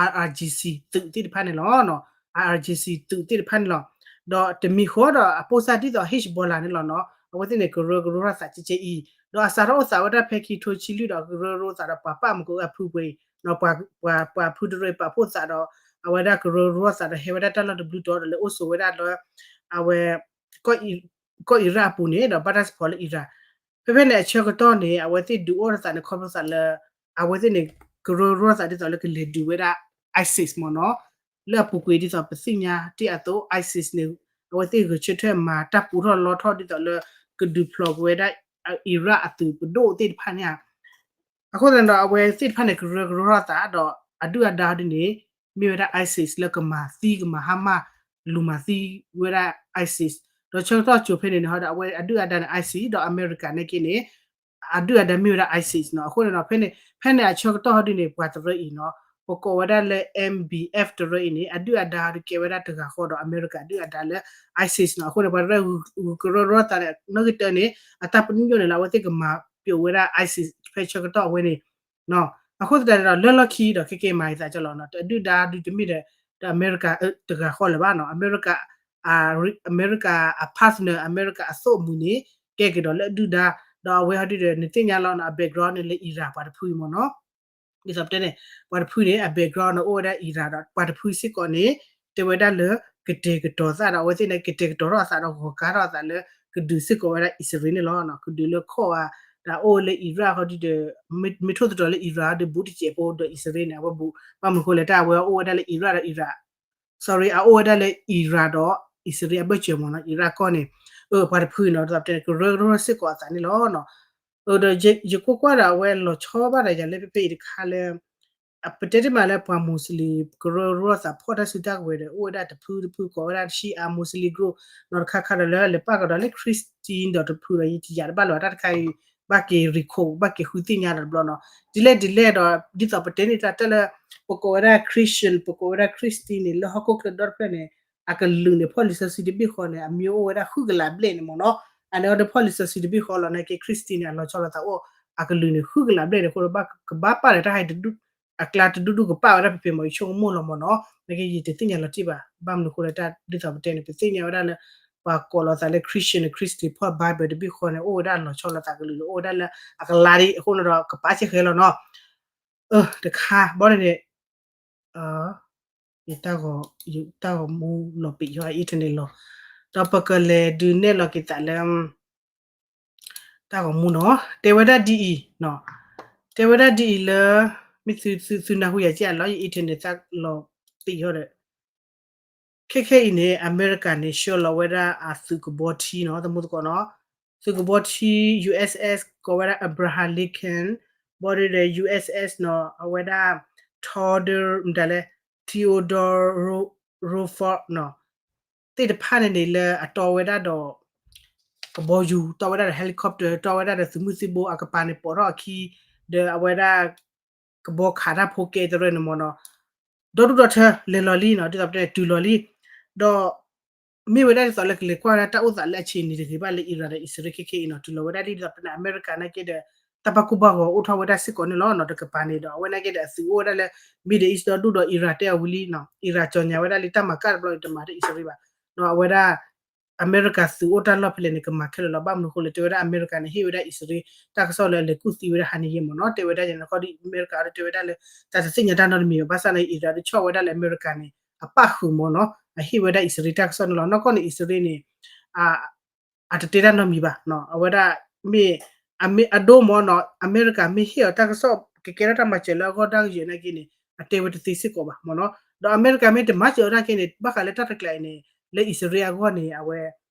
IRGC သုးသ့ၣ်တဖၣ်န့ၣ်လီၤ. IRGC သုးသ့ၣ်တဖၣ်န့ၣ်လီၤ. ဒီးတမံၤဃီဒီးအပိၢ်စၢ်ဒ်သိး Hezbollah န့ၣ်လီၤနီၤ အဝဲသ့ၣ်န့ၣ် ကရၢကရိထီၣ်သးကဲကဲအံၤ ဒီးအစးထီၣ်အိၣ်သးဝဲဒၣ်ဖဲခံကထိဆံလွံၢ်ဒီး ကရၢကရိသးဒီးပှၤပာ်မူကအိၣ်အဖုပှ့ၤ ပှၤဖုတရၢပာ်ဖှိၣ်သးဒီး အဝဲဒၣ်ကရၢကရိသးဒီးဟဲဝဲဒၣ်တၢ်လီၢ်တဘျုးတီၤဒီးလဲၤအိၣ်ဆိးဝဲဒၣ်လၢ အဝဲ ကီၢ်အံရၣ်အပူၤန့ၣ် ဒီးဘၣ်တၢ် support လၢ Iran ဖဲဖဲန့ၣ်အဆၢကတီၢ်န့ၣ် အဝဲသ့ၣ်ဒုးအိၣ်ထီၣ်သးန့ၣ် ခီဖျိသးလၢ အဝဲသ့ၣ်န့ၣ် ကရၢကရိသးဒ်သိးလၢကလဲၤဒုးဝဲဒၣ် ISIS မ့ၢ်နီၤ လၢအပူၤကွံာ်ဒ်သိးပသ့ၣ်ညါတ့ၢ်အသိး ISIS န့ၣ် အဝဲသ့ၣ်ဂဲၤဆၢထၢၣ်မၤတၢ်ပူထီၣ်လီထီၣ်ဒ်သိးလၢ ကဒုးဖျိးကွံာ်ဝဲဒၣ် အံရၣ်အသုးပဒိၣ်သ့ၣ်တဖၣ်န့ၣ်ဧါ အဃိသတးဒီး အဝဲသ့ၣ်တဖၣ်န့ၣ် ကရၢကရိထီၣ်သးဒီး အဒုၣ်အဒါဒ်န့ၣ် မ့ၢ်ဝဲဒၣ် ISIS လၢကမၤသံကမၤဟါမၢ် လူၤမၤသံဝဲဒၣ် ISIS ဒီးဆၢကတီၢ်ကၠိၤဖဲန့ၣ်န့ၣ် ဟီဒီးအဝဲအဒုၣ်အဒါန့ၣ် ISIS ဒီးအမဲရကၤန့ၣ်က့န့ၣ် အဒုၣ်အဒါမ့ၢ်ဝဲဒၣ် ISIS နီၤ အဃိန့ၣ်ဒီး ဖဲန့ၣ် ဖဲန့ၣ်အဆၢကတီၢ်ဟီဒ်န့ၣ် ပှၤတရၢအံၤနီၤ ပကိးဝဲဒၣ်လၢ MBF တရၢအံၤန့ၣ် အဒုၣ်အဒါဟီဒ်ကဲဝဲဒၣ်တဂၤဃီဒီး အမဲရကၤအဒုၣ်အဒါလၢ ISIS နီၤ အဃိန့ၣ် ပှၤတရၢဂုၤကရၢကရိသးန့ၣ် နီၣ်ဂံၢ်တၢန့ၣ် အတၢ်ပညိၣ်န့ၣ်လၢအဝဲသ့ၣ်ကမၤပျိးဝဲဒၣ် ISIS ဖဲဆၢကတီၢ်အဝဲန့ၣ် အဃိသတးန့ၣ်ဒီး လၢလီၢ်ခံဒီး ခဲကဲမၤအသးကလီၤနီၤ တဒုၣ်ဒါဒုးတမ့ၢ်ဒီး ဒီးအမဲရကၤတဂၤဃီလၢၤဘၣ်နီၤ အမဲရကၤ အမဲရကၤအ partner အမဲရကၤအသိၣ်အမုၢ်န့ၣ် ကဲက့ၤဒီးလၢအဒုၣ်ဒါ ဒီးအဝဲဟီဒ်ဒီး နသ့ၣ်ညါလီၤနီၤ အ background န့ၣ်လၢ Iran ပှၤတဖုအံၤမ့ၢ်နီၤ ဒ်သိးပတဲန့ၣ် ပှၤတဖုန့ၣ် အ background န့ၣ် အိၣ်ဝဲဒၣ် Iran ဒီး ပှၤတဖုစ့ၢ်ကီးန့ၣ် တဲဝဲဒၣ်လၢ ကတဲာ်ကတီၤသးဒီး အဝဲသ့ၣ်န့ၣ် ကတဲာ်ကတီၤထီၣ်အသးဒီး ဂီၤကါထီၣ်အသးလၢ ကဒုးစ့ၢ်ကီးဝဲဒၣ်အံၣ်စရ့လးန့ၣ်လီၤ. ကဒုးလၢခီၣ်ဧါ ဒီးအိၣ်လၢ Iran ဟီဒ်ဒီး မ့ၢ်ထိၣ်သတြီၤလၢ Iran ဟီဒ် ဘူးတစဲးဖိဒီးအံၣ်စရ့လးန့ၣ် အဝဲဘူး ဘၣ်မနုၤဃိလဲၣ် တၢ်အဝဲအိၣ်ဝဲဒၣ်လၢ Iran ဒီး Iran sorry အအိၣ်ဝဲဒၣ်လၢ Iran ဒီးအံၣ်စရ့လးအဘၢၣ်စၢၤမ့ၢ်နီၤ Iran ကီၢ်န့ၣ် ပှၤတဖုနီၤ ဒ်သိးပတဲန့ၣ် ကရၢကရိစ့ၢ်ကီးအသးန့ၣ်လီၤ. ဒီးယကွၢ်ကွၢ်ဒီးအဝဲလီၤဆီဘၣ်ဒီးယၤလၢဖဲဖဲအံၤတခါလၢ ပတဲတ့ၢ်မးလၢပှၤ Muslim ကရၢကရိသးဖီၣ်တၢ်စုတၢ်ကဝဲၤဒီး အိၣ်ဝဲဒၣ်တဖုတဖုကိးဝဲဒၣ် Shia Muslim group နီၤ တခါခါဒီးလၢလဲၤပာ်ကဒီးလၢ Christian ဒီးတဖုဒီး ယတယာ်တဘၣ်လၢၤဘၣ် တၢ်တခါအံၤ ဘၣ်က့ၤ recall ဘၣ်က့ၤဃုသ့ၣ်ညါဒီးတဘျီနီၤ. ဒ်လဲၣ်ဒ်လဲၣ်ဒီး ဒ်သိးပတဲန့ၣ်တၢ်လၢ ပကိးဝဲဒၣ် Christian ပကိးဝဲဒၣ် Christian န့ၣ် လၢဟီၣ်ခိၣ်ချၢဒီတဖျၢၣ်န့ၣ် အကလုာ်န့ၣ် ဖီၣ်လံာ်စီဆှံတဘ့ၣ်ဃီန့ၣ် အမံၤအိၣ်ဝဲဒၣ်ဃုကလးဘျဲၣ်န့ၣ်မ့ၢ်နီၤ. အန့ၣ်အီၤဒီးဖီၣ်လံာ်စီဆှံတဘ့ၣ်ဃီလီၤနာ်က့ Christian န့ၣ် အလီၤဆီလိာ်သးအိၣ် အကလုာ်န့ၣ် ဃုကလးဘျဲၣ်န့ၣ်အဃိဒီး ဘၣ်ကဘၣ်ပာ်လၢတၢ်ဟဲတဒူၣ် အကျါတဒူၣ်ဒူၣ်ကပာ်ဝဲဒၣ်ဖဲဖဲမ့ၢ် ယဆိကမိၣ်လီၤမ့ၢ်နီၤ. နာ်က့ ယတသ့ၣ်ညါလီၤတံၢ်ဘၣ်. ဘၣ်မနုၤအဃိလၢတၢ်ဒ်သိးပတဲန့ၣ် ပသ့ၣ်ညါဝဲဒၣ်လၢ ပှၤကိးလီၤသးလၢ Christian Christian ဖီၣ် Bible တဘ့ၣ်ဃီန့ၣ် အိၣ်ဝဲဒၣ်လီၤဆီလိာ်သးကလုာ်လၢ အိၣ်ဝဲဒၣ်လၢအကလါဒ်အဃိန့ၣ်ဒီး ကပာ်စ့ၢ်ကီးလီၤနီၤ. တခါဘီန့ၣ်န့ၣ် ယတၢ်ဂီၤမူလီၤပံာ်ယီၤ internet လီၤ. ဒီးပကလဲၤဒုးနဲၣ်လီၤက့ၤသးလၢ တၢ်ဂီၤမူနီၤ တဲဝဲဒၣ်ဒ်အံၤ, တဲဝဲဒၣ်ဒ်အံၤလၢ မ့ၢ်သုသုနၢ်ဟူယၤက့ၢ်အလီၢ် ယ internet သၣ်လီၤပံာ်ယီၤဒီး ခဲခဲအံၤန့ၣ် အမဲရကၤန့ၣ် ဆှၢလီၤဝဲဒၣ်အသုးကဘီထံနီၤ သမူသကိးနီၤ, သုးကဘီထံ USS ကိးဝဲဒၣ် Abraham Lincoln ဘီဒီး USS နီၤ အဝဲဒၣ် Theodore မတၤလဲၣ် Theodore Roosevelt နီၤ သ့ၣ်တဖၣ်န့ၣ်န့ၣ်လၢအတီဝဲဒၣ်ဒီး ကဘီယူၤ တီဝဲဒၣ်ဒီး helicopter တီဝဲဒၣ်ဒီးသုးမုၢ်သံၣ်ဘိအကပၤန့ၣ် ပိာ်ထီၣ်အခံ ဒီးအဝဲဒၣ် ကဘီခးတၢ်ဖိကဲတရၢန့ၣ်မ့ၢ်နီၤ, ဒီဒူၣ်ဒီထၢလဲၤလီၤလံနီၤ ဒ်သိးပတဲန့ၣ် တုၤလီၤလံ, ဒီး မ့ၢ်ဝဲဒၣ်ဒ်သိးလၢကလဲၤကွၢ်ဝဲဒၣ်တၢ်အိၣ်သးလၢအဆံးနံၤတဂ့ၤဘၣ်လၢ Iran ဒီးအံၣ်စရ့လးခဲခဲအံၤနီၤ တုၤလီၤဝဲဒၣ်လံ ဒ်သိးပတဲန့ၣ် အမဲရကၤနာ်က့ဒီး တၢ်ဘၣ်ကိၢ်ဘၣ်ဂီၤအိၣ်ထီၣ်ဝဲဒၣ်စ့ၢ်ကီးန့ၣ်လီၤနီၤ တကပၤန့ၣ်ဒီး အဝဲနာ်က့ဒီးအသုးအိၣ်ဝဲဒၣ်လၢ Middle East ဒီဒူၣ်ဒီး Iran တဲအီၤဝံၤလံနီၤ Iran ကၠီၤညါဝဲဒၣ်လံ တၢ်မၤကၣ်တဘျီန့ၣ် တမၤတၢ်အံၣ်စရ့လးဘၣ်, ဒီးအဝဲဒၣ် အမဲရကၤသုးအိၣ်တၢ်လီၢ်ဖဲလဲၣ်န့ၣ် ကမၤခဲလၢာ်လီၤ. ဘၣ်မနုၤအဃိလဲၣ် တဲဝဲဒၣ်အမဲရကၤန့ၣ် ဟ့ၣ်ဝဲဒၣ်အံၣ်စရ့လး တၢ်ကစီၣ်လၢအလဲၤကူၣ်သံဝဲဒၣ်ဟါန့ၣ်ယဲမ့ၢ်နီၤ တဲဝဲဒၣ်ယဲန့ၣ် ခီဒီးအမဲရကၤအီၤဒီးတဲဝဲဒၣ်လၢ တၢ်တသ့ၣ်ညါတၢ်နီတမံၤဘၣ် ဘၣ်ဆၣ်န့ၣ် Iran ဒီးဆီၣ်ဝဲဒၣ်လၢအမဲရကၤန့ၣ် အပၣ်ဃုာ်မ့ၢ်နီၤ အဟ့ၣ်ဝဲဒၣ်အံၣ်စရ့လးတၢ်ကစီၣ်န့ၣ်လီၤ. နီၢ်ကီၢ်န့ၣ် အံၣ်စရ့လးန့ၣ် အတတဲတၢ်နီတမံၤဘၣ်နီၤ အဝဲဒၣ် မ့ၢ် အမ့ၢ်အဒိမ့ၢ်နီၤ အမဲရကၤမ့ၢ်ဟ့ၣ်အီၤတၢ်ကစီၣ် ကကဲထီၣ်တၢ်မၤစၢၤလၢအဂီၢ်ဒၣ်ကယဲၢ်နာ်က့န့ၣ် အတဲဝဲတသ့စ့ၢ်ကီးဘၣ်မ့ၢ်နီၤ ဒီးအမဲရကၤမ့ၢ်တမၤစၢၤအီၤနာ်က့န့ၣ် ဘၣ်ဃးလၢတၢ်တကျးအံၤန့ၣ် လၢအံၣ်စရ့လးအဂီၢ်န့ၣ် အဝဲ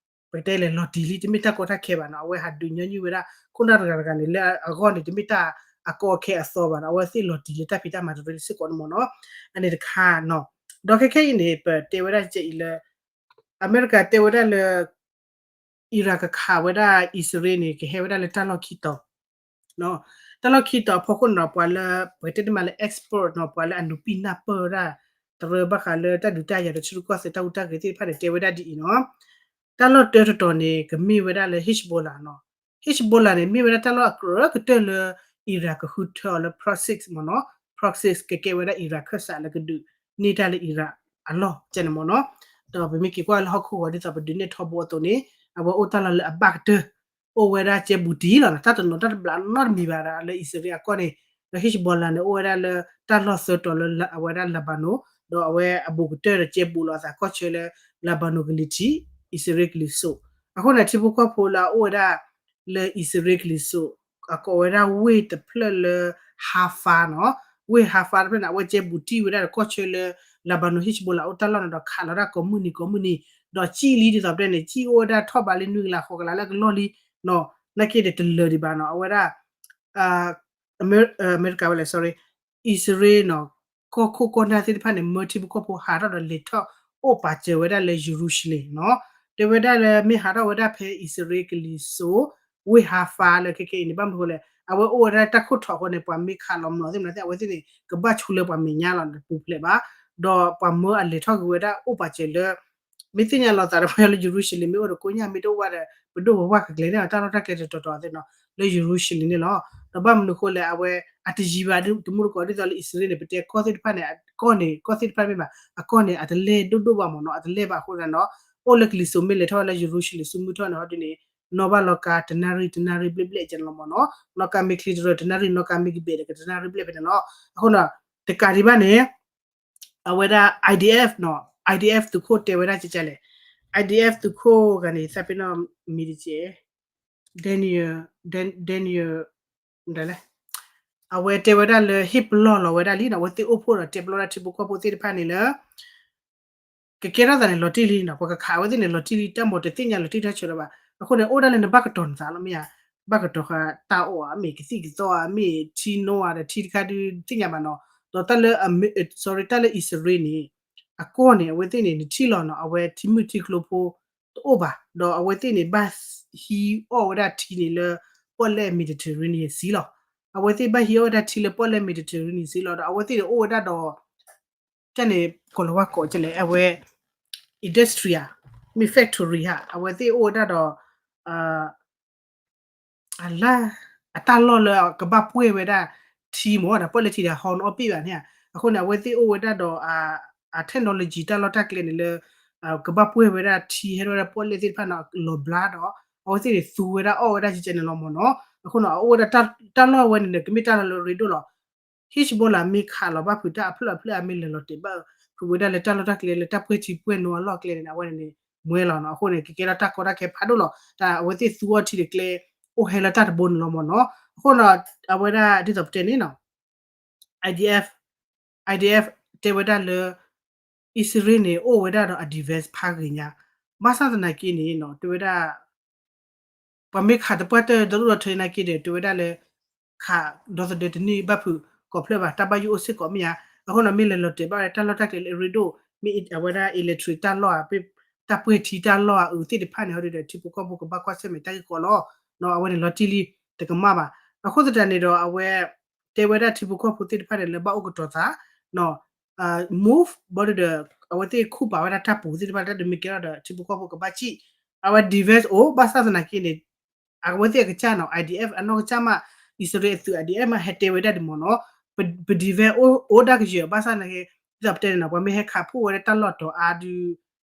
ပကတဲလဲၤလီၤတံၢ်လံ တမ့ၢ်တၢ်ကီတၢ်ခဲဘၣ်နီၤ အဝဲဟးဒုးညီနုၢ်ဝဲဒၣ် ခိၣ်နၢ်တဂၤတဂၤန့ၣ် လၢအဂီၢ်န့ၣ် တမ့ၢ်တၢ်အကီအခဲအသီဘၣ်နီၤ အဝဲသ့ၣ်လီၤတံၢ်လၢတၢ်ဖံးတၢ်မၤတရၢစ့ၢ်ကီးန့ၣ်မ့ၢ်နီၤ အန့ၣ်တခါနီၤ ဒီးခဲခဲအံၤန့ၣ် ပတဲဝဲဒၣ်ကဲအံၤလၢ အမဲရကၤတဲဝဲဒၣ်လၢ Iran ကခးဝဲဒၣ်အံၣ်စရ့လးန့ၣ် ကဟဲဝဲဒၣ်လၢတၢ်လီၢ်ခံတီၤ တၢ်လီၢ်ခံတီၤအဖီခိၣ်န့ၣ်ဒီး ပှၤလၢ ပကတဲတမံၤလၢ expert နီၤ ပှၤလၢအနုာ်ပံနၢ်ပၢၢ်ဝဲဒၣ် တရၢဘၣ်ဃးလၢတၢ်ဒုးတၢ်ယၤဒီးဆၢထၢၣ်ကီၢ်စဲၣ်တၢ်ဟူးတၢ်ဂဲၤသ့ၣ်တဖၣ်န့ၣ် တဲဝဲဒၣ်ဒ်အံၤနီၤ တၢ်လီၢ်တၢတတီၤန့ၣ် ကမ့ၢ်ဝဲဒၣ်လၢ Hezbollah နီၤ Hezbollah န့ၣ် မ့ၢ်ဝဲဒၣ်တၢ်လီၢ်အကြၢးကတၢၢ်လၢ Iran ကဃုထၢအီၤလၢ proxies မ့ၢ်နီၤ proxies ကကဲဝဲဒၣ် Iran ခၢၣ်စးလၢကဒုးန့ၢ်တၢ်လၢ Iran အလီၢ်ကဲန့ၣ်မ့ၢ်နီၤ ဒီးပမ့ၢ်က့ၤကွၢ်လၢဟီၣ်ခိၣ်ဂီၤဒ်သိးပဒုးနဲၣ်ထီဘိအသိးန့ၣ် အဝဲအိၣ်တၢ်လီၢ်လၢအဘၣ်ကတၢၢ် အိၣ်ဝဲဒၣ်ကဲဘူးတံၢ်လီၤနီၤ တၢ်တနီၤတၢ်တဘျးနီတမံၤဘၣ်ဒီးလၢအံၣ်စရ့လးအကီၢ်န့ၣ် ဒီး Hezbollah န့ၣ် အိၣ်ဝဲဒၣ်လၢတၢ်လီၢ်သၢတီၤလၢအဝဲဒၣ် Lebanon ဒီးအဝဲအဘူးကတၢၢ်ဒီးကဲဘူးလီၤအသးကီၢ်ဆၢလၢ Lebanon ကလံၤထံး အံၣ်စရ့လးကလံၤစိး အဃိန့ၣ် ထံဖိကီၢ်ဖိလၢအအိၣ်ဝဲဒၣ် လၢအံၣ်စရ့လးကလံၤစိး အကိးဝဲဒၣ်ဝ့ၢ်တဖျၢၣ်လၢ Haifa နီၤ ဝ့ၢ် Haifa တဖျၢၣ်န့ၣ် အဝဲကဲဘူးတံၢ်ဝဲဒၣ်ဒီးကီၢ်ဆၢလၢ Lebanon Hezbollah အိၣ်တၢ်လီၢ်န့ၣ်ဒီးခးလီၤဒၣ်ကိးမုၢ်နံၤကိးမုၢ်နံၤ ဒီးကံၣ်လံဒ်သိးပတဲန့ၣ် ကံၣ်အိၣ်ဝဲဒၣ်ထီၣ်ဘးလံနွံကလးဃိးကလးလၢကလီၢ်လံနီၤ နာ်က့ဒီးတလၢာ်ဒံးဘၣ်နီၤ အဝဲဒၣ် အမဲရကၤဝဲလဲၣ် sorry အံၣ်စရ့လးနီၤ ကီၢ်ခိၣ်ကီၢ်နၢ်သ့ၣ်တဖၣ်န့ၣ် မၢထံဖိကီၢ်ဖိဟးထီၣ်ဒီးလဲၤထီၣ်အိၣ်ပာ်စၢၤဝဲဒၣ်လၢ Jerusalem နီၤ တဲဝဲဒၣ်လၢမ့ၢ်ဟးထီၣ်ဝဲဒၣ်ဖဲအံၣ်စရ့လးကလံၤစိး ဝ့ၢ် Haifa လၢခဲခဲအံၤန့ၣ် ဘၣ်မနုၤအဃိလဲၣ် အဝဲအိၣ်ဝဲဒၣ်တၢ်ခိၣ်ထီၣ်အဃိန့ၣ် ပှၤမ့ၢ်ခးလီၤမၢ်သ့ၣ်မနုၤသ့ၣ် အဝဲသ့ၣ်န့ၣ် ကဘၣ်ဆူလၢပှၤမဲာ်ညါလီၤ တပူၤဖျဲးဘၣ် ဒီးပှၤမၢအလဲၤထီၣ်က့ၤဝဲဒၣ်အိၣ်ပာ်စၢၤလၢ မ့ၢ်သ့ၣ်ညါလီၤသးဒီးပှၤလၢ Jerusalem မ့ၢ်အိၣ်ဒီးကိညၣ်မ့ၢ်တအိၣ်ဘၣ်ဒီး ပဒိၣ်ပပှၢ်ကကျဲၤန့ၢ်အီၤတၢ်လီၢ်တၢ်ကျဲတတီၤတီၤသ့ၣ်နီၤ လၢ Jerusalem န့ၣ်လီၤ. ဒီးဘၣ်မနုၤအဃိလဲၣ် အဝဲအတယံၤဘၣ် တမူတကိးဒ်သိးလၢအံၣ်စရ့လးန့ၣ် ပတဲကီၢ်သ့ၣ်တဖၣ်န့ၣ် အကီၢ်န့ၣ် ကီၢ်သ့ၣ်တဖၣ်မ့ၢ်ဘၣ် အကီၢ်န့ၣ် အတလဲၢ်ဒိၣ်ဒိၣ်ဘၣ်မ့ၢ်နီၤ အတလဲၢ်ဘၣ်အဃိသတးဒီး အိၣ်လၢကလံၤစိးမ့ၢ်လဲၤထီၣ်ဝဲလၢ Jerusalem ဆူမုၢ်ထီၣ်န့ၣ်ဟီဒ်န့ၣ် နီၣ်ဘၣ်လီၤကါတနၣ်ရံၣ်တနၣ်ရံၣ်ဘျဲၣ်ဘျဲၣ်ကဲန့ၣ်လီၤမ့ၢ်နီၤ နီၣ်ကါမ့ၢ်ချ့တရၢတနၣ်ရံၣ် နီၣ်ကါမ့ၢ်ကဘဲးဒီးကတနၣ်ရံၣ်ဘျဲၣ်ဖဲန့ၣ်လီၤ. အဃိဒီး တကးဒံးဘၣ်န့ၣ် အဝဲဒၣ် IDF နီၤ IDF သုးခိၣ်တဲဝဲဒၣ်ကကလဲၣ် IDF သုးခိၣ်ဂၤန့ၣ် သးပ့ၤနီၣ်မံၤတက့ၢ် Daniel Dan- Daniel မတၤလဲၣ် အဝဲတဲဝဲဒၣ်လၢဟ့ၣ်ပလီၢ်လီၤဝဲဒၣ်လံနီၤ အဝဲသ့ၣ်အိၣ်ဖှိၣ်ဒီးတဲပလီၢ်ဒၣ်ထံဖိကီၢ်ဖိသ့ၣ်တဖၣ်န့ၣ်လၢ ကကဲထီၣ်သးန့ၣ်လီၤတံၢ်လံနီၤ ပကခးဝဲသ့ၣ်န့ၣ်လီၤတံၢ်လံ တၢ်မၤတသ့ၣ်ညါလီၤတံၢ်ထီၣ်ဆၢလၢၤဘၣ် အဃိန့ၣ် အိၣ်ဒၣ်လၢနဘၣ်ကတီၤနသးလီၤမ့ၢ်ဧါ ဘၣ်ကတီၤဃာ်တၢ်အီၣ်ဧါ မ့ၢ်ကသံၣ်ကသီဧါ မ့ၢ်ထံနိဧါဒီးထံတခါဒုးသ့ၣ်ညါဘၣ်နီၤ ဒီးတၢ်လၢ sorry တၢ်လၢအံၣ်စရ့လးန့ၣ် အကီၢ်န့ၣ် အဝဲသ့ၣ်န့ၣ် နထံၣ်လီၤနီၤ အဝဲထံမုၢ်ထံကျိဖိတအိၣ်ဘၣ် ဒီးအဝဲသ့ၣ်န့ၣ် ဘၣ်ဟံးအီၣ်ဝဲဒၣ်ထံန့ၣ်လၢ ပီၣ်လဲၣ် Mediterranean Sea လီၤ. အဝဲသ့ၣ်ဘၣ်ဟံးအီၣ်ဝဲဒၣ်ထံလၢပီၣ်လဲၣ် Mediterranean Sea လီၤ. ဒီးအဝဲသ့ၣ်န့ၣ်အိၣ်ဝဲဒၣ်ဒီး ကန့ၣ် ကီၤလၤဝါကိးကလဲၣ် အဝဲ industry ဧါ, မ့ၢ် factory ဧါ, အဝဲသ့ၣ်အိၣ်ဝဲဒၣ်ဒီး အလၢ အတၢ်လီၢ်လၢကဘၣ်ပှဲၢ်ဝဲဒၣ်ထံမ့ၢ်ဒီး ပီၣ်လဲၣ်ထံဒီး ဟီနအီၣ်ပ့ၣ်ဘၣ်န့ၣ်ဧါ. အဃိန့ၣ် အဝဲသ့ၣ်အိၣ်ဝဲဒၣ်ဒီး အ technology တၢ်လီၢ်တၢ်ကျဲန့ၣ်လၢ ကဘၣ်ပှဲၢ်ဝဲဒၣ်ထံဟဲထီၣ်ဝဲဒၣ်ပီၣ်လဲၣ်သ့ၣ်တဖၣ်န့ၣ် လီၤဘျါဒီး အဝဲသ့ၣ်န့ၣ်သူဝဲဒၣ်အီၣ်ဝဲဒၣ်ကကဲန့ၣ်လီၤမ့ၢ်နီၤ. အဃိန့ၣ် အအိၣ်ဝဲဒၣ်တၢ်လီၢ်ဝဲန့ၣ်န့ၣ် ကမ့ၢ်တၢ်လီၢ်လၢအရ့ဒိၣ်လီၤ. Hezbollah မ့ၢ်ခးလီၤဘၣ်ဖုးတၢ်အဖျၢၣ်အဖျၢၣ်အမ့ၢ်လဲၤလီၤတဲာ်ဘၣ် ဖုးဝဲဒၣ်လၢတၢ်လီၢ်တၢ်ကျဲလၢတၢ်ပှဲၢ်ထံပှဲၢ်နိအလီၢ်ကျဲန့ၣ် အဝဲန့ၣ်န့ၣ် မွဲလီၤနီၤ. အဃိန့ၣ် ကကဲထီၣ်တၢ်ကီတၢ်ခဲဖးဒိၣ်လီၤ. တၢ်အဝဲသ့ၣ်သူအီၣ်ထံတကျဲ အိၣ်ဟဲလၢတၢ်တဘိန့ၣ်လီၤမ့ၢ်နီၤ. အဃိန့ၣ် အဝဲဒၣ်ဒ်သိးပတဲန့ၣ်နီၤ IDF, IDF တဲဝဲဒၣ်လၢ အံၣ်စရ့လးန့ၣ် အိၣ်ဝဲဒၣ်ဒီးအ defense ဖးဂ့ၤညါ, ဘၣ်ဆၣ်သနာ်က့န့ၣ်နီၤ တဲဝဲဒၣ် ပှၤမ့ၢ်ခးတပှၢ်တၢၢ်ဒီဒူၣ်ဒီထၢနာ်က့ဒီး တဲဝဲဒၣ်လၢ ခးဒီသဒၢတန့ၢ်ဘၣ်ဖုးကိးဖျၢၣ်ဘၣ် တၢ်ဘၣ်ယိၣ်အိၣ်စ့ၢ်ကီးမ့ၢ်ဧါ. အဃိန့ၣ် မ့ၢ်လဲၤလီၤတဲာ်ဘၣ်ဝဲတၢ်လီၢ်တၢ်ကျဲလၢအရ့ဒိၣ် မ့ၢ်အဝဲဒၣ် electric တၢ်လီၢ်ဧါ တၢ်ပှဲၢ်ထံတၢ်လီၢ်ဧါ အုးသ့ၣ်တဖၣ်န့ၣ် ဟီဒုဒီး ထံဖိကီၢ်ဖိကဘၣ်ကွၢ်ဆၢၣ်မဲာ်တၢ်ဂ့ၢ်ကီလီၤ. အဝဲန့ၣ်လီၤတံၢ်လံ တကမၣ်ဘၣ်. အဃိသတးန့ၣ်ဒီး အဝဲ တဲဝဲဒၣ်ထံဖိကီၢ်ဖိသ့ၣ်တဖၣ်န့ၣ် လၢဘၣ်အိၣ်ကတီၤသး move ဘၣ်ဒီး အဝဲသ့ၣ်ခူၣ်ပာ်ဝဲဒၣ်တၢ်ပူၤသ့ၣ်တဖၣ် တၢ်ဒုးမ့ၢ်ကဲထီၣ်ဒီး ထံဖိကီၢ်ဖိကဘၣ်စံၣ်, အဝဲ defense အိၣ် ဘၣ်ဆၣ်သနာ်က့န့ၣ် အဝဲသ့ၣ်အကစၢ်နီၤ IDF အနီၢ်ကစၢ်မး အံၣ်စရ့လးအသုး IDF မး ဟဲတဲဝဲဒၣ်ဒ်မ့ၢ်နီၤ ပ defense အိၣ်ဒၣ်ကယဲၢ် ဘၣ်ဆၣ်သနာ်က့ ဒ်သိးပတဲန့ၣ်နီၤ ပှၤမ့ၢ်ဟဲခးဖှိၣ်ဝဲဒၣ်တၢ်လီၢ်တီၤအါဒုး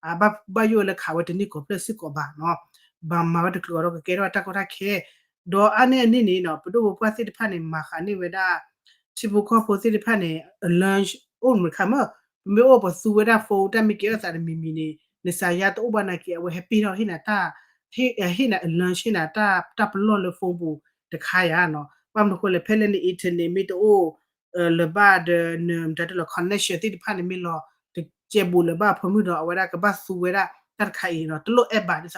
အဘၣ်ယိၣ်လၢခးဝဲတန့ၢ်ကိးဖျၢၣ်စ့ၢ်ကီးဘၣ်နီၤ, ဘၣ်မၤဝဲတချုးဒီးကကဲထီၣ်တၢ်ကီတၢ်ခဲ, ဒီးအါန့ၢ်အန့ၣ်န့ၣ်နီၤ ပဒိၣ်ပပှၢ်သ့ၣ်တဖၣ်န့ၣ် မၤဃးန့ၢ်ဝဲဒၣ် ထံဖိကီၢ်ဖိသ့ၣ်တဖၣ်န့ၣ် အ launch အိၣ်မ့ၢ်ခါမး, ပမ့ၢ်အိၣ်ပသူဝဲဒၣ် phone တၢ်မ့ၢ်ကဲထီၣ်သးတမံၤမံၤန့ၣ် နစၤယါတအိၣ်ဘၣ်နာ်က့ အဝဲဟဲပ့ၢ်ထီၣ်ဟ့ၣ်နၤတၢ် ဟ့ၣ်နၤ အ launch ဟ့ၣ်နၤတၢ်ပလီၢ်လၢ phone ပူၤတခါယါနီၤ, ဘၣ်မနုၤဃိလဲၣ် ဖဲလၢန internet မ့ၢ်တအိၣ် လၢၤဘၣ်ဒီး နတၢ်တလီၤ connection သ့ၣ်တဖၣ်န့ၣ်မ့ၢ်လီၤ တကဲဘူးလၢၤဘၣ်အဖၢမုၢ်ဒီး အဝဲဒၣ်ကဘၣ်သူဝဲဒၣ်တၢ်တခါအံၤနီၤ တလိၣ်အဲၣ်ဘၣ်ဒ်သိး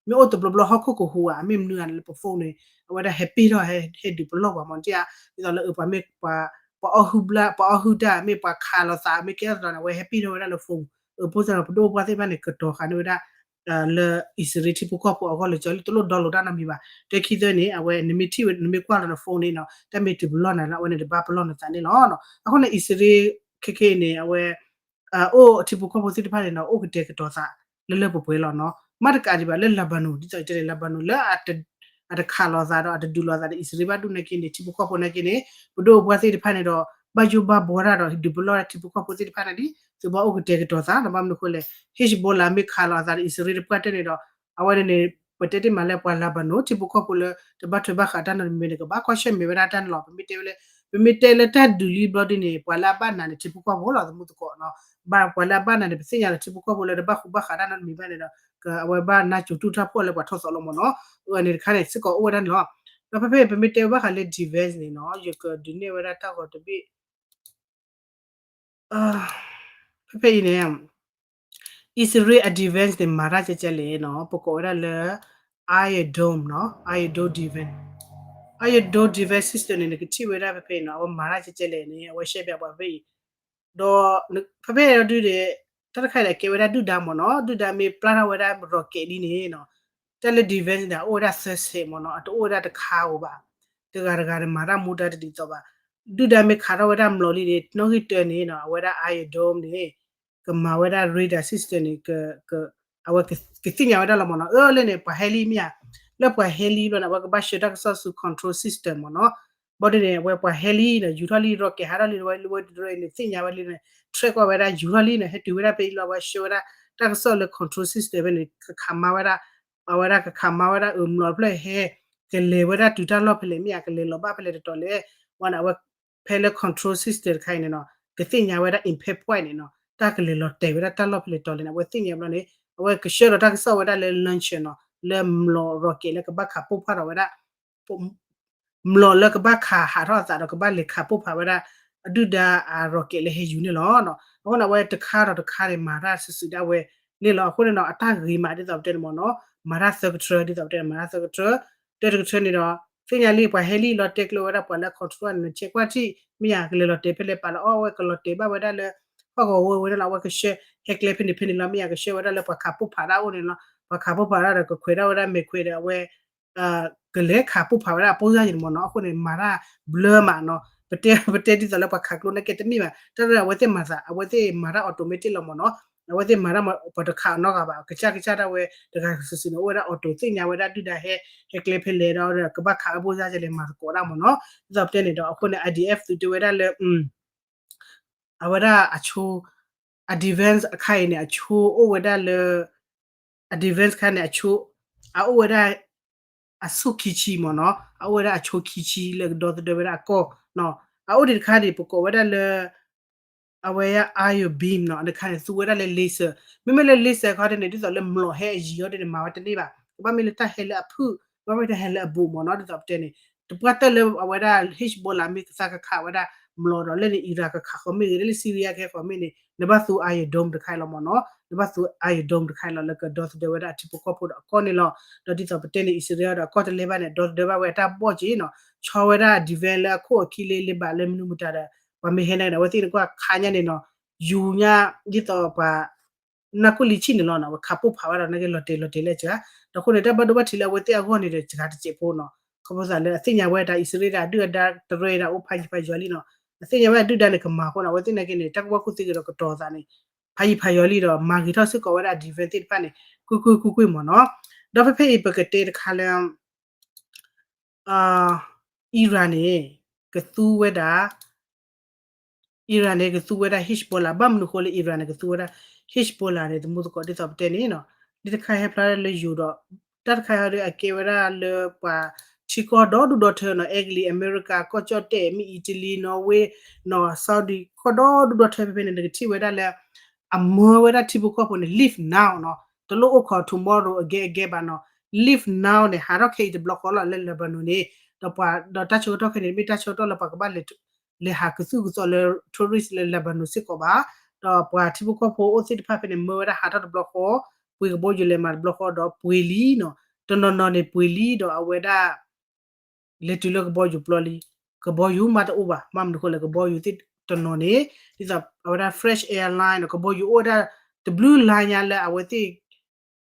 မ့ၢ်အိၣ်တဘျီဘျီဟီၣ်ခိၣ်ကဟူးဧါ မ့ၢ်မနုၤဧါလၢပ phone န့ၣ် အဝဲဒၣ်ဟဲပ့ၢ်ထီၣ်ဟဲဒုးပလီၢ်ပှၤမ့ၢ်တၢ်ဧါ, ဒ်သိးလၢပှၤမ့ၢ် ပှၤအီၣ်ဟုၣ်ဘျၣ် ပှၤအီၣ်ဟုၣ်တၢ် မ့ၢ်ပှၤခးလိာ်သး မ့ၢ်ကဲထီၣ်သးန့ၣ် အဝဲဟဲပ့ၢ်ထီၣ်ဝဲဒၣ်လၢ phone, အဃိသတးဒီး ပဒိၣ်ပပှၢ်သ့ၣ်တဖၣ်န့ၣ် ကတီၤဃာ်န့ၢ်ဝဲဒၣ် လၢအံၣ်စရ့လးထံဖိကီၢ်ဖိအဂီၢ်လၢ ကၠီလံ တလိၣ်ဒီလိာ်တၢ်နီတမံၤဘၣ်. တၢ်ခံသၢန့ၣ် အဝဲ နမ့ၢ်ထံၣ်ဝဲ နမ့ၢ်ကွၢ်လီၤန phone န့ၣ်နီၤ တၢ်မ့ၢ်ဒုးပလီၢ်နၤလၢအဝဲန့ၣ်တဘၣ်ပလီၢ်နသးန့ၣ်လီၤ. အဃိန့ၣ် အံၣ်စရ့လးခဲခဲအံၤန့ၣ် အဝဲ အိၣ်ထံဖိကီၢ်ဖိသ့ၣ်တဖၣ်န့ၣ်နီၤ အိၣ်ကတဲာ်ကတီၤသးလၢလၢပှဲၤပှဲၤလီၤနီၤ. မ့ၢ်တကးဒံးဘၣ်လၢ Lebanon ဒ်သိးတဲန့ၣ် Lebanon လၢ အတခးလိာ်သးဒီးအတဒုးလိာ်သးဒီးအံၣ်စရ့လးဘၣ်ဒူၣ်နာ်က့န့ၣ် ထံဖိကီၢ်ဖိနာ်က့န့ၣ် ပဒိၣ်ပပှၢ်သ့ၣ်တဖၣ်န့ၣ်ဒီး ဘၣ်ယိၣ်ဘၣ်ဘှီတၢ်ဒီးဒုးပလီၢ်ထံဖိကီၢ်ဖိသ့ၣ်တဖၣ်န့ၣ်လံ. သုဘၣ်အိၣ်ကတဲာ်ကတီၤသးနီၤ ဘၣ်မနုၤဃိလဲၣ် Hezbollah မ့ၢ်ခးလိာ်အသးဒီးအံၣ်စရ့လးတပှၢ်တၢၢ်န့ၣ်ဒီး အဝဲန့ၣ်န့ၣ် ပတဲတ့ၢ်မးလၢပှၤ Lebanon ထံဖိကီၢ်ဖိလၢတဘၣ်ထွဲဘၣ်ဃးတၢ်နီတမံၤမံၤန့ၣ် ကဘၣ်ကွၢ်ဆၢၣ်မဲာ်ဝဲဒၣ်တၢ်န့ၣ်လီၤ. ပမ့ၢ်တဲဝဲလၢ ပမ့ၢ်တဲလၢတၢ်ဒုးလံဘျီဒ်န့ၣ် ပှၤလၢအဘၣ်နၤန့ၣ် ထံဖိကီၢ်ဖိလီၤ သမူသကိးနီၤ. ဘၣ်ပှၤလၢအဘၣ်နၤန့ၣ် ပသ့ၣ်ညါလၢထံဖိကီၢ်ဖိလၢတဘၣ်ဃူဘၣ်ဃးတၢ်နီတမံၤဘၣ်န့ၣ်ဒီး အဝဲဘၣ်နါစိၤတူၢ်ထီၣ်ဖှီၣ်လၢပှၤထီၣ်သီလီၤမ့ၢ်နီၤ. အန့ၣ်တခါန့ၣ် စ့ၢ်ကီးအိၣ်ဝဲဒၣ်န့ၣ်လီၤ. ဒီးဖဲဖဲပမ့ၢ်တဲဘၣ်ဃးလၢ defense န့ၣ်နီၤ ယကဒုးနဲၣ်ဝဲဒၣ်တၢ်ဂီၤတဘ့ၣ် ဖဲဖဲအံၤန့ၣ် အံၣ်စရ့လးအ defense န့ၣ် မၤတၢ်ကဲကဲလဲၣ်နီၤ ပကိးဝဲဒၣ်လၢ Iron Dome နီၤ Iron Dome defense, Iron Dome defense system န့ၣ် နကထံၣ်ဝဲဒၣ်ဖဲဖဲအံၤနီၤ အဝဲမၤတၢ်ကဲကဲလဲၣ်န့ၣ် အဝဲရှဲဘၣ်ပှၤဖဲအံၤ ဒီးဖဲဖဲအံၤဒုးန့ၣ် တၢ်တခါအံၤန့ၣ် ကဲဝဲဒၣ်ဒုၣ်ဒါမ့ၢ်နီၤ ဒုၣ်ဒါမ့ၢ်ပျၢ်ထီၣ်ဝဲဒၣ် rocket လံန့ၣ်နီၤ တၢ်လၢ defense န့ၣ် အိၣ်ဝဲဒၣ်သၢဆဲးမ့ၢ်နီၤ အတအိၣ်ဝဲဒၣ်တခါဧိၤဘၣ် တဂၤတဂၤန့ၣ် မၤတၢ်မူဒါတဒ်သိးဘၣ် ဒုၣ်ဒါမ့ၢ်ခးထီၣ်ဝဲဒၣ်မျိာ်လံန့ၣ် နီၣ်ဂံၢ်တၢန့ၣ်နီၤ အဝဲဒၣ် Iron Dome န့ၣ် ကမၤဝဲဒၣ် radar system န့ၣ် အဝဲကသ့ၣ်ညါဝဲဒၣ်လီၤမ့ၢ်နီၤ အၢလၢန့ၣ် ပှၤဟဲလံမ့ၢ်ဧါ လၢပှၤဟဲလံဘျီန့ၣ် အဝဲကဘၣ်ဆှၢတၢ်ကစီၣ်ဆူ control system မ့ၢ်နီၤ ဘၣ်ဒ်န့ၣ် အဝဲပှၤဟဲလံန့ၣ် ယူၤထီၣ်လံ rocket ဟးထီၣ်လံ ဝဲလၢဝဲဒ်န့ၣ် သ့ၣ်ညါဝဲလံန့ၣ် track ကွၢ်ဝဲဒၣ် ယူၤထီၣ်လံန့ၣ် ဟဲတုၤဝဲဒၣ်ဖဲအံၤလီၤ အဝဲဆှၢဝဲဒၣ် တၢ်ကစီၣ်လၢ control system ဖဲန့ၣ် ကခးမါဝဲဒၣ် အဝဲဒၣ်ကခးမါဝဲဒၣ် အၢ မျိာ်တဖျၢၣ်ဟဲ ကလဲၤဝဲဒၣ်တုၤတၢ်လီၢ်ဖဲလဲၣ်မ့ၢ်ဧါ ကလဲၤလီၤဘၣ်ဖဲလဲၣ်တတီၤလဲၣ် ဝဲန့ၣ် အဝဲ ဖဲလၢ control system တခါအံၤန့ၣ်နီၤ ကသ့ၣ်ညါဝဲဒၣ် impact point န့ၣ်နီၤ တၢ်ကလဲၤလီၤတဲာ်ဝဲဒၣ်တၢ်လီၢ်ဖဲလဲၣ်တီၤလဲၣ်န့ၣ် အဝဲသ့ၣ်ညါဘျီန့ၣ် အဝဲကဆှၢဒီးတၢ်ကစီၣ်ဝဲဒၣ်လၢ launcher နီၤ လၢမျိာ် rocket လၢကဘၣ်ခးပိၢ်ဖးထီၣ်ဝဲဒၣ် မျိာ်လၢကဘၣ်ခးဟးထီၣ်အသးဒီးကဘၣ်လဲၤခးပိၢ်ဖးဝဲဒၣ် အဒုၣ်ဒါအ rocket လၢဟဲယူၤန့ၣ်လီၤ. အဃိန့ၣ် အဝဲတခါဒီးတခါန့ၣ် မၤတၢ်စုာ်စုာ်ဒၣ်ဝဲန့ၣ်လီၤ. အဃိန့ၣ်နီၤ အတၢ်ဂ့ၤမးဒ်သိးပတဲန့ၣ်မ့ၢ်နီၤ မၤတၢ်သၢကထြၢ ဒ်သိးပတဲန့ၣ် မၤတၢ်သၢကထြၢ တၢတကထြၢန့ၣ်ဒီး သ့ၣ်ညါလံ ပှၤဟဲလံလီၤတဲာ်ကျိၤဝဲဒၣ်ပှၤလၢ control န့ၣ် ဆဲးကွၢ်ထံၣ် မ့ၢ်ယၤ ကလဲၤလီၤတဲာ်ဖဲလဲၣ်ပာ်လီၤအီၣ်ဝဲ ကလီၤတဲာ်ဘၣ်ဝဲဒၣ်လၢ ဟီၣ်ကဝီၤဝဲဝဲန့ၣ်လီၤ. အဝဲကဆှၢဟဲကျဲဖဲန့ၣ်ဖဲန့ၣ်လီၤ မ့ၢ်ယၤ ကဆှၢဝဲဒၣ်လၢပှၤခးပိၢ်ဖးဒၣ်အိၣ်န့ၣ်လီၤ. ပှၤခးပိၢ်ဖးဒၣ်ဒီးကခွဲးဒၣ်ဝဲဒၣ်မဲာ်ခွဲးဒီးအဝဲ ကလဲၤခးပိၢ်ဖးဝဲဒၣ်အပိၢ်စၢ်ယံၤန့ၣ်မ့ၢ်နီၤ, အဃိန့ၣ် မၤတၢ်ဘျၢမးနီၤ, ပတဲ ပတဲဒ်သိးလၢပှၤခးကျိန့ၣ်ကဲတမ့ၢ်ဘၣ်, တၢ်ရဲၣ်အဝဲသ့ၣ်မၤသး အဝဲသ့ၣ်မၤတၢ် automatic လီၤမ့ၢ်နီၤ, အဝဲသ့ၣ်မၤတၢ် ပှၤတခးအနီၢ်ဂၤဘၣ်, ကစၢ်ကစၢ်ဒၣ်ဝဲ တဂၤစုာ်စုာ်န့ၣ် အိၣ်ဝဲဒၣ် auto သ့ၣ်ညါဝဲဒၣ်ဒုၣ်ဒါဟဲ ဟဲကျဲဖဲလဲၣ်ဒီး ကဘၣ်ခးအပိၢ်စၢ်ယံၤလဲၤမၤသကိးဒၣ်မ့ၢ်နီၤ, ဒ်သိးပတဲန့ၣ်ဒီး အဃိန့ၣ် I D F သုးတဲဝဲဒၣ်လၢ အဝဲဒၣ်အဆိ အ defense အခါအံၤန့ၣ် အဆိအိၣ်ဝဲဒၣ်လၢ အ defense ခါန့ၣ် အဆိ အအိၣ်ဝဲဒၣ် အဆိခံဆံမ့ၢ်နီၤ, အအိၣ်ဝဲဒၣ်အဆိခံဆံလၢကဒီသဒၢဝဲဒၣ်အကီၢ်နီၤ, အအိၣ်ဒံးတခါန့ၣ် ပကိးဝဲဒၣ်လၢ အဝဲ ion beam နီၤ, တခါန့ၣ် သူဝဲဒၣ်လၢ laser, မ့မ့ၢ်လၢ laser ခီဒ်န့ၣ် ဒ်သိးလၢမျိာ်ဟဲအယံၤအီၤဒ်န့ၣ် မၤဝဲတန့ၢ်ဘၣ်, ကဘၣ်မ့ၢ်လၢတၢ်ဟဲလၢအဖုၣ်, ကဘၣ်မ့ၢ်တၢ်ဟဲလၢအဘူးမ့ၢ်နီၤ, ဒ်သိးပတဲန့ၣ် တပှၢ်တၢၢ်လၢအဝဲဒၣ် Hezbollah မ့ၢ်ကသါကခးဝဲဒၣ်မျိာ်ဒီး လၢန့ၣ် Iran ကခးဃီမ့ၢ်ဂ့ၤ လၢ Syria ကဟဲဃီမ့ၢ်န့ၣ် နဘၣ်သူ ion dome တခါအံၤလီၤမ့ၢ်နီၤ, နဘၣ်သူ ion dome တခါအံၤလီၤ လၢကဒီသဒၢဝဲဒၣ်အထံဖိကီၢ်ဖိဒီးအကီၢ်န့ၣ်လီၤ, ဒီးဒ်သိးပတဲန့ၣ် အံၣ်စရ့လးဒီးအကီၢ်တလဲၤဘၣ်န့ၣ် ဒီသဒၢဘၣ်ဝဲအတၢ်ဘီၣ်က့ၤနီၤ, ဆီဝဲဒၣ် defense လၢအခိၣ်အခံလၢလၢဘၣ်လၢမနုၤမတၤဒီး ပှၤမ့ၢ်ဟဲန့ၣ်ဒီး အဝဲသ့ၣ်နကွၢ်ခါညါန့ၣ်နီၤ, ယူၤညါ ဒ်သိးပှၤ နၢ်ကိၣ်လံဆံၣ်န့ၣ်လီၤနီၤ, ဝဲခးပိၢ်ဖးဝဲဒီး နက့ၤလီၤတဲာ်လီၤတဲာ်လၢစှၤ, ဒီးအဃိန့ၣ် တၢ်ဘၣ်ဒိဘၣ်ထံးလၢအဝဲသ့ၣ်အဂီၢ်န့ၣ်ဒီး စှၤတစဲးဖိနီၤ, ခီဖျိသးလၢအသ့ၣ်ညါဝဲဒၣ်အံၣ်စရ့လးဒုၣ်အဒါတရၢအံၤဒၣ် အိၣ်ဖးယံၤဖးယွၤလံနီၤ, အသ့ၣ်ညါဝဲဒၣ်ဒုၣ်ဒါန့ၣ် ကမၤအဃိန့ၣ် အဝဲသ့ၣ်နာ်က့န့ၣ် တၢ်ကူၣ်ဘၣ်ကူၣ်သ့ကဒီးကတီၤသးန့ၣ် ဖးယံၤဖးယွၤလံဒီး မၤဂ့ၤထီၣ်စ့ၢ်ကီးဝဲဒၣ်အ defense သ့ၣ်တဖၣ်န့ၣ် ကွ့ၢ်ကွ့ၢ်ကွ့ၢ်ကွ့ၢ်မ့ၢ်နီၤ, ဒီးဖဲဖဲအံၤပကတဲတခါလၢ Iran န့ၣ် ကသူဝဲဒၣ် Iran န့ၣ် ကသူဝဲဒၣ် Hezbollah ဘၣ်မနုၤဃိလၢ Iran န့ၣ် ကသူဝဲဒၣ် Hezbollah န့ၣ် တမူသကိးဒ်သိးပတဲန့ၣ်နီၤ, ဒ်တခါဟဲဖျါလၢယိၤဒီး တၢ်တခါဟဲဒီးအကဲဝဲဒၣ်လၢပှၤထံကီၢ်ဒီဒူၣ်ဒီထၢနီၤ, အဲကလံး အမဲရကၤ ကီၢ်ကၠီၣ်တဲၣ် မ့ၢ်အံၣ်တလံ နီၣ်ဝ့ နီၤ Saudi ကီၢ်ဒီဒူၣ်ဒီထၢဖဲဖဲန့ၣ် နကထံၣ်ဝဲဒၣ်လၢ အမၢဝဲဒၣ်ထံဖိကီၢ်ဖိန့ၣ် leave now နီၤ, တလိၣ်အိၣ်ခိး tomorrow again again ဘၣ်နီၤ, leave now န့ၣ် ဟးထီၣ်ခဲအံၤတဘျီဃီလီၤလၢ Lebanon န့ၣ်, ဒီးပှၤ ဒီးတၢ်ဆၢကတီၢ်ခဲအံၤန့ၣ် မ့ၢ်တၢ်ဆၢကတီၢ်လၢပှၤကဘၣ်လဲၤ လဲၤဟးကသုၣ်ကသီလၢ tourist လၢ Lebanon စ့ၢ်ကီးဘၣ်, ဒီးပှၤထံဖိကီၢ်ဖိအိၣ်သ့ၣ်တဖၣ်ဖဲန့ၣ် မၢဝဲဒၣ်ဟးထီၣ်တဘျီဃီ, ပှ့ၤကဘီယူၤလဲၤမးတဘျီဃီဒီးပှ့ၤလံနီၤ, တနီၤနီၤန့ၣ်ပှ့ၤလံဒီးအဝဲဒၣ် လဲၤတုၤလၢကဘီယူၤပျီလံ, ကဘီယူၤမးတအိၣ်ဘၣ်, ဘၣ်မနုၤဃိလဲၣ် ကဘီယူၤသ့ၣ်တနီၤန့ၣ် ဒ်သိးအဝဲဒၣ် French Airline ဒီး ကဘီယူၤအိၣ်ဝဲဒၣ်တဘျုးလါညါလၢအဝဲသ့ၣ်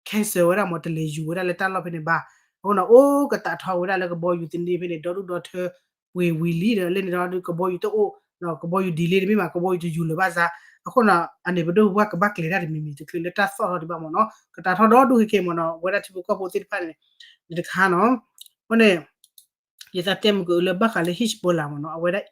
cancel ဝဲဒၣ်မ့ၢ် တလဲၤယူၤဝဲဒၣ်လၢတၢ်လီၢ်ဖဲန့ၣ်ဘၣ်, အဃိန့ၣ် အိၣ်ကသးထီဝဲဒၣ်လၢကဘီယူၤသန့ဖဲန့ၣ် ဒီဒူၣ်ဒီထၢပှ့ၤဝံၤလံဒီး လၢန့ၣ်ဒီးကဘီယူၤတအိၣ်, ကဘီယူၤ delay တမ့ၢ်ဘၣ် ကဘီယူၤတယူၤလၢၤဘၣ်စါ, အဃိန့ၣ် အန့ၣ်ပဒိၣ်ပပှၢ်ကဘၣ်ကျဲၤတၢ်တမံၤမံၤတချုးလၢတၢ်သီၣ်ထီၣ်ဒံးဘၣ်မ့ၢ်နီၤ, ကသးထီဒီဒူၣ်ခဲခဲမ့ၢ်နီၤ, အဝဲဒၣ်ထံဖိကီၢ်ဖိသ့ၣ်တဖၣ်န့ၣ် န့ၣ်တခါနီၤ, အဃိန့ၣ် ယသးတဲမုၢ်ကလၢဘၣ်ဃးလၢ Hezbollah မ့ၢ်နီၤ, အဝဲဒၣ်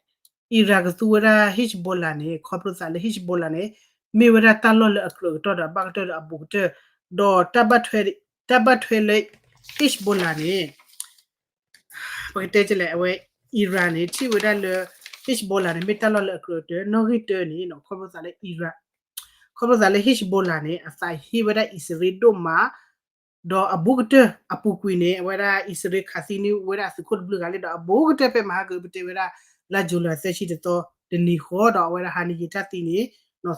Iran ကသူဝဲဒၣ် Hezbollah န့ၣ် ခီဖျိသးလၢ Hezbollah န့ၣ် မ့ၢ်ဝဲဒၣ်တၢ်လီၢ်လၢအကြၢးကတီၢ်ဒီးအဘၣ်ကတၢၢ်ဒီးအဘူးကတၢၢ်, ဒီးတၢ်ဘၣ်ထွဲလၢ Hezbollah န့ၣ် ပကတဲလဲၣ် အဝဲ Iran န့ၣ် ထံၣ်ဝဲဒၣ်လၢ Hezbollah န့ၣ် မ့ၢ်တၢ်လီၢ်လၢအကြၢးကတၢၢ် နီၣ်ဂံၢ်တၢန့ၣ် ခီဖျိသးလၢ Iran ခီဖျိသးလၢ Hezbollah န့ၣ် အသးဟ့ဝဲဒၣ်အံၣ်စရ့လးဒိၣ်မး ဒီးအဘူးကတၢၢ်အပူၤကွံာ်န့ၣ် အဝဲဒၣ်အံၣ်စရ့လးခးသံန့ၢ်ဝဲဒၣ်အသုးခိၣ်တဘျုးဂၤလံဒီး အဘူးကတၢၢ်ဖဲမဟါကပတဲဝဲဒၣ် လါ July သၢဆံတသီ တနံၤဃီဒီး အဝဲဒၣ်ဟါန့ၣ်ယံာ်တၢ်သံန့ၣ်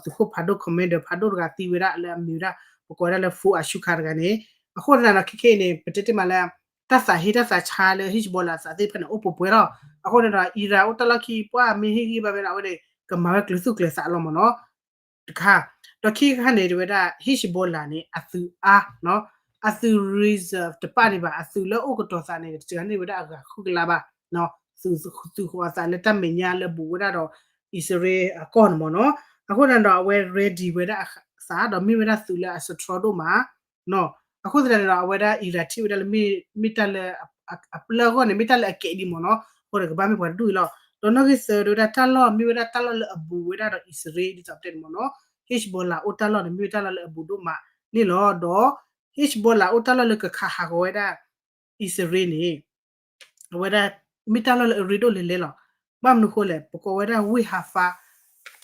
သုးခိၣ်ဖးဒိၣ် commander ဖးဒိၣ်တဂၤသံဝဲဒၣ်လၢအမံၤဝဲဒၣ် ပကိးဝဲဒၣ်လၢ Fuad Shukr တဂၤန့ၣ် အဃိသတးဒီး ခဲခဲအံၤန့ၣ် ပတဲတ့ၢ်မးလၢ တၢ်သးဟ့တၢ်သးဆါလၢ Hezbollah သးသ့ၣ်တဖၣ်န့ၣ် အိၣ်ပှဲၤပှဲၤလီၤ. အဃိန့ၣ်ဒီး Iran အိၣ်တၢ်လီၢ်ခံ ပှၤမ့ၢ်ဟ့ၣ်ဂံၢ်ဘါဝဲန့ၣ် အဝဲန့ၣ် ကမၤဝဲကျဲၤသူၣ်ကျဲၤသးလီၤမ့ၢ်နီၤ တခါ, ဒီးခံခါန့ၣ် တဝဲဒၣ် Hezbollah န့ၣ် အသုးအါ, အသုး reserve တပာ်န့ၢ်ဘၣ် အသုးလၢအိၣ်ကတီၤသးန့ၣ် တစှၤန့ၢ်ဝဲဒၣ်အဂၤဃုကလးဘၣ်, သုးဃုာ်အသးလၢတၢ်မဲာ်ညါလၢဘူးဝဲဒၣ်ဒီး အံၣ်စရ့လးအကီၢ်န့ၣ်မ့ၢ်နီၤ, အဃိသတးဒီး အဝဲ ready ဝဲဒၣ်အသး ဒီးမ့ၢ်ဝဲဒၣ်သုးလၢအ strong ဒိၣ်မး အဃိသတးန့ၣ်ဒီး အဝဲဒၣ် Iran ထံၣ်ဝဲဒၣ်လၢ မ့ၢ်တၢ်လၢ အပျၢၢ်အဂီၢ်န့ၣ် မ့ၢ်တၢ်လၢအကဲးဒံးမ့ၢ်နီၤ, အဃိန့ၣ် ကဘၣ်မ့ၢ်ပှၤတဒူၣ်အံၤလီၤ. ဒီးနီၣ်ဂံၢ်သၢ တဝဲဒၣ်တၢ်လီၢ် မ့ၢ်ဝဲဒၣ်တၢ်လီၢ်လၢအဘူးဝဲဒၣ်ဒီးအံၣ်စရ့လး ဒ်သိးပတဲန့ၣ်မ့ၢ်နီၤ, Hezbollah အိၣ်တၢ်လီၢ်န့ၣ် မ့ၢ်ဝဲတၢ်လီၢ်လၢအဘူးဒိၣ်မးန့ၣ်လီၤ. ဒီး Hezbollah အိၣ်တၢ်လီၢ်လၢကခးဟးဂီၤဝဲဒၣ် အံၣ်စရ့လးန့ၣ် အဝဲဒၣ် မ့ၢ်တၢ်လီၢ်လၢအရ့ဒိၣ်လဲၤလဲၤလီၤ. ဘၣ်မနုၤဃိလဲၣ် ပကိးဝဲဒၣ် ဝ့ၢ်ဟးဖး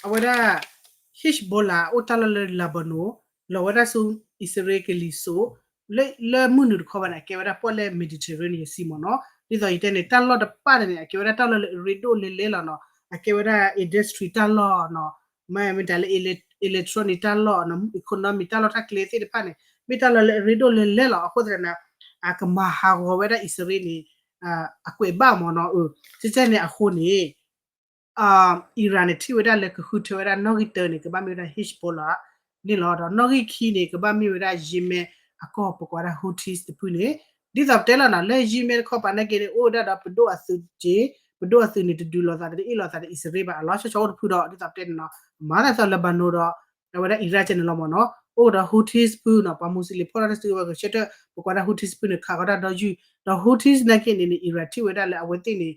အဝဲဒၣ် Hezbollah အိၣ်တၢ်လီၢ်လၢ Lebanon လီၤဝဲဒၣ်ဆူ အံၣ်စရ့လးကလံၤစိး လၢမုၢ်နုာ်တခီဘၣ်န့ၣ် အကဲဝဲဒၣ်ပီၣ်လဲၣ် Mediterranean Sea မ့ၢ်နီၤ. ဒ်သိးယတဲန့ၣ် တၢ်လီၢ်တပာ်န့ၣ် အကဲဝဲဒၣ်တၢ်လီၢ်လၢအရ့ဒိၣ်လဲၤလဲၤလီၤနီၤ. အကဲဝဲဒၣ် industry တၢ်လီၢ်နီၤ, မ့ၢ်မ့ၢ်တၢ်လၢ electronic တၢ်လီၢ်နီၤ, economy တၢ်လီၢ်တၢ်ကျဲသ့ၣ်တဖၣ်န့ၣ် မ့ၢ်တၢ်လီၢ်လၢအရ့ဒိၣ်လဲၤလဲၤလီၤ. အဃိသတးန့ၣ် အကမၤဟးဂီၤဝဲဒၣ်အံၣ်စရ့လးန့ၣ် အကွဲးဘၣ်မ့ၢ်နီၤ. ကဲန့ၣ်အဃိန့ၣ် Iran န့ၣ် ထံၣ်ဝဲဒၣ်လၢကဃုထၢဝဲဒၣ်နီၣ်ဂံၢ်တၢန့ၣ် ကဘၣ်မ့ၢ်ဝဲဒၣ် Hezbollah န့ၣ်လီၤ. ဒီးနီၣ်ဂံၢ်ခံန့ၣ် ကဘၣ်မ့ၢ်ဝဲဒၣ် Yemen အကီၢ် ပကိးဝဲဒၣ် Houthis တဖုန့ၣ် ဒ်သိးပတဲလီၤနီၤ လၢ Yemen တခီပၤနာ်က့န့ၣ် အိၣ်ဝဲဒၣ်ဒီးပဒိၣ်အသုးက့, ပဒိၣ်အသုးန့ၣ် တဒုးလိာ်သး တအ့ၣ်လိာ်သးဒီးအံၣ်စရ့လးဘၣ် အလီၤဆီဆီအိၣ်တဖုဒီး ဒ်သိးပတဲန့ၣ်နီၤ မၤသးသီ Lebanon ဒီး အဝဲဒၣ် Iran ကဲန့ၣ်လီၤမ့ၢ်နီၤ အိၣ်ဒီး Houthis ဖုနီၤ ပှၤမူစလ့ၣ်ဖီၣ်တၢ်တစုဝဲကဆၢထၢၣ် ပကွၢ်ဒၣ် Houthis ဖုန့ၣ် ခးဃီတၢ်ဒီယုၢ် ဒီး Houthis နာ်က့န့ၣ်န့ၣ် Iran ထံၣ်ဝဲဒၣ်လၢအဝဲသ့ၣ်န့ၣ်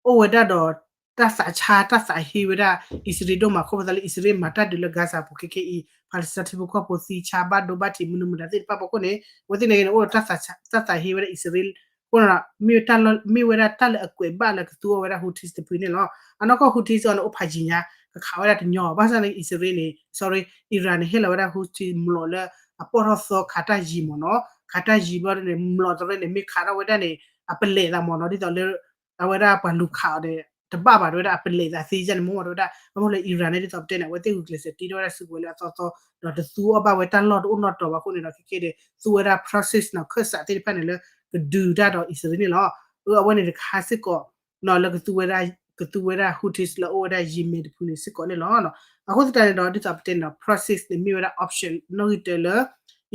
အိၣ်ဝဲဒၣ်ဒီး တၢ်သးဆါ တၢ်သးဟ့ဝဲဒၣ် အံၣ်စရ့လးဒိၣ်မး ခီဖျိလၢအံၣ်စရ့လးမၤတၢ်ဒုးလၢ Gaza ပူၤခဲခဲအံၤ Palestine ထံဖိကီၢ်ဖိသံဆါဘၣ်ဒိဘၣ်ထံး မနုၤမတၤသ့ၣ်တဖၣ်အဖီခိၣ်န့ၣ် အဝဲသ့ၣ်န့ၣ်န့ၣ် အိၣ်ဒီးတၢ်သးဟ့ဝဲဒၣ်အံၣ်စရ့လး အဃိန့ၣ်ဒီး မ့ၢ်ဝဲဒၣ်တၢ်လၢအကွဲးဘၣ်လၢကသူအီၤဝဲဒၣ် Houthis တဖုန့ၣ်လီၤ. အနီၢ်ကီၢ် Houthis အီၤန့ၣ် အိၣ်ဖးယံၤညါ ကခးဝဲဒၣ်တညီ ဘၣ်ဆၣ်န့ၣ် အံၣ်စရ့လးန့ၣ် sorry Iran န့ၣ် ဟ့ၣ်လီၤဝဲဒၣ် Houthis မျိာ်လၢအပီၢ်ထီၣ်သီခးတၢ်ယံၤမ့ၢ်နီၤ ခးတၢ်ယံၤဘျီန့ၣ် မျိာ်တရၢန့ၣ် မ့ၢ်ခးထီၣ်ဝဲဒၣ်န့ၣ် အပလဲးသးမ့ၢ်နီၤ ဒ်သိးလၢ အဝဲဒၣ်ပှၤလူၤခးအီၤဒီး တဘၣ်ဘၣ်တဝဲဒၣ် အပလဲးသးသ့ယါန့ၣ်မ့ၢ်တဝဲဒၣ် ဘၣ်မနုၤလၢ Iran န့ၣ် ဒ်သိးပတဲန့ၣ် အဝဲသ့ၣ်ဂုာ်ကျဲးစၢးတ့ထီၣ်ဝဲဒၣ်စုကဝဲၤလၢအသီသီ ဒီးတသူအီၤဘၣ်ဝဲတၢ်လီၢ်တအိၣ်နီတီၤဘၣ်အဃိန့ၣ်ဒီး ခဲကဲဒီး သူဝဲဒၣ် proxies နီၤ ခၢၣ်စးသ့ၣ်တဖၣ်န့ၣ်လၢ ကဒုးတၢ်ဒီးအံၣ်စရ့လးန့ၣ်လီၤ. အဝဲန့ၣ်တခါစ့ၢ်ကီး လၢကသူဝဲဒၣ် ကသူဝဲဒၣ် Houthis လၢအအိၣ်ဝဲဒၣ် Yemen တဖုန့ၣ်စ့ၢ်ကီးန့ၣ်လီၤ. အဃိသတးန့ၣ်ဒီး ဒ်သိးပတဲန့ၣ်ဒီး proxies န့ၣ်မ့ၢ်ဝဲဒၣ် option နီၣ်ဂံၢ်တၢလၢ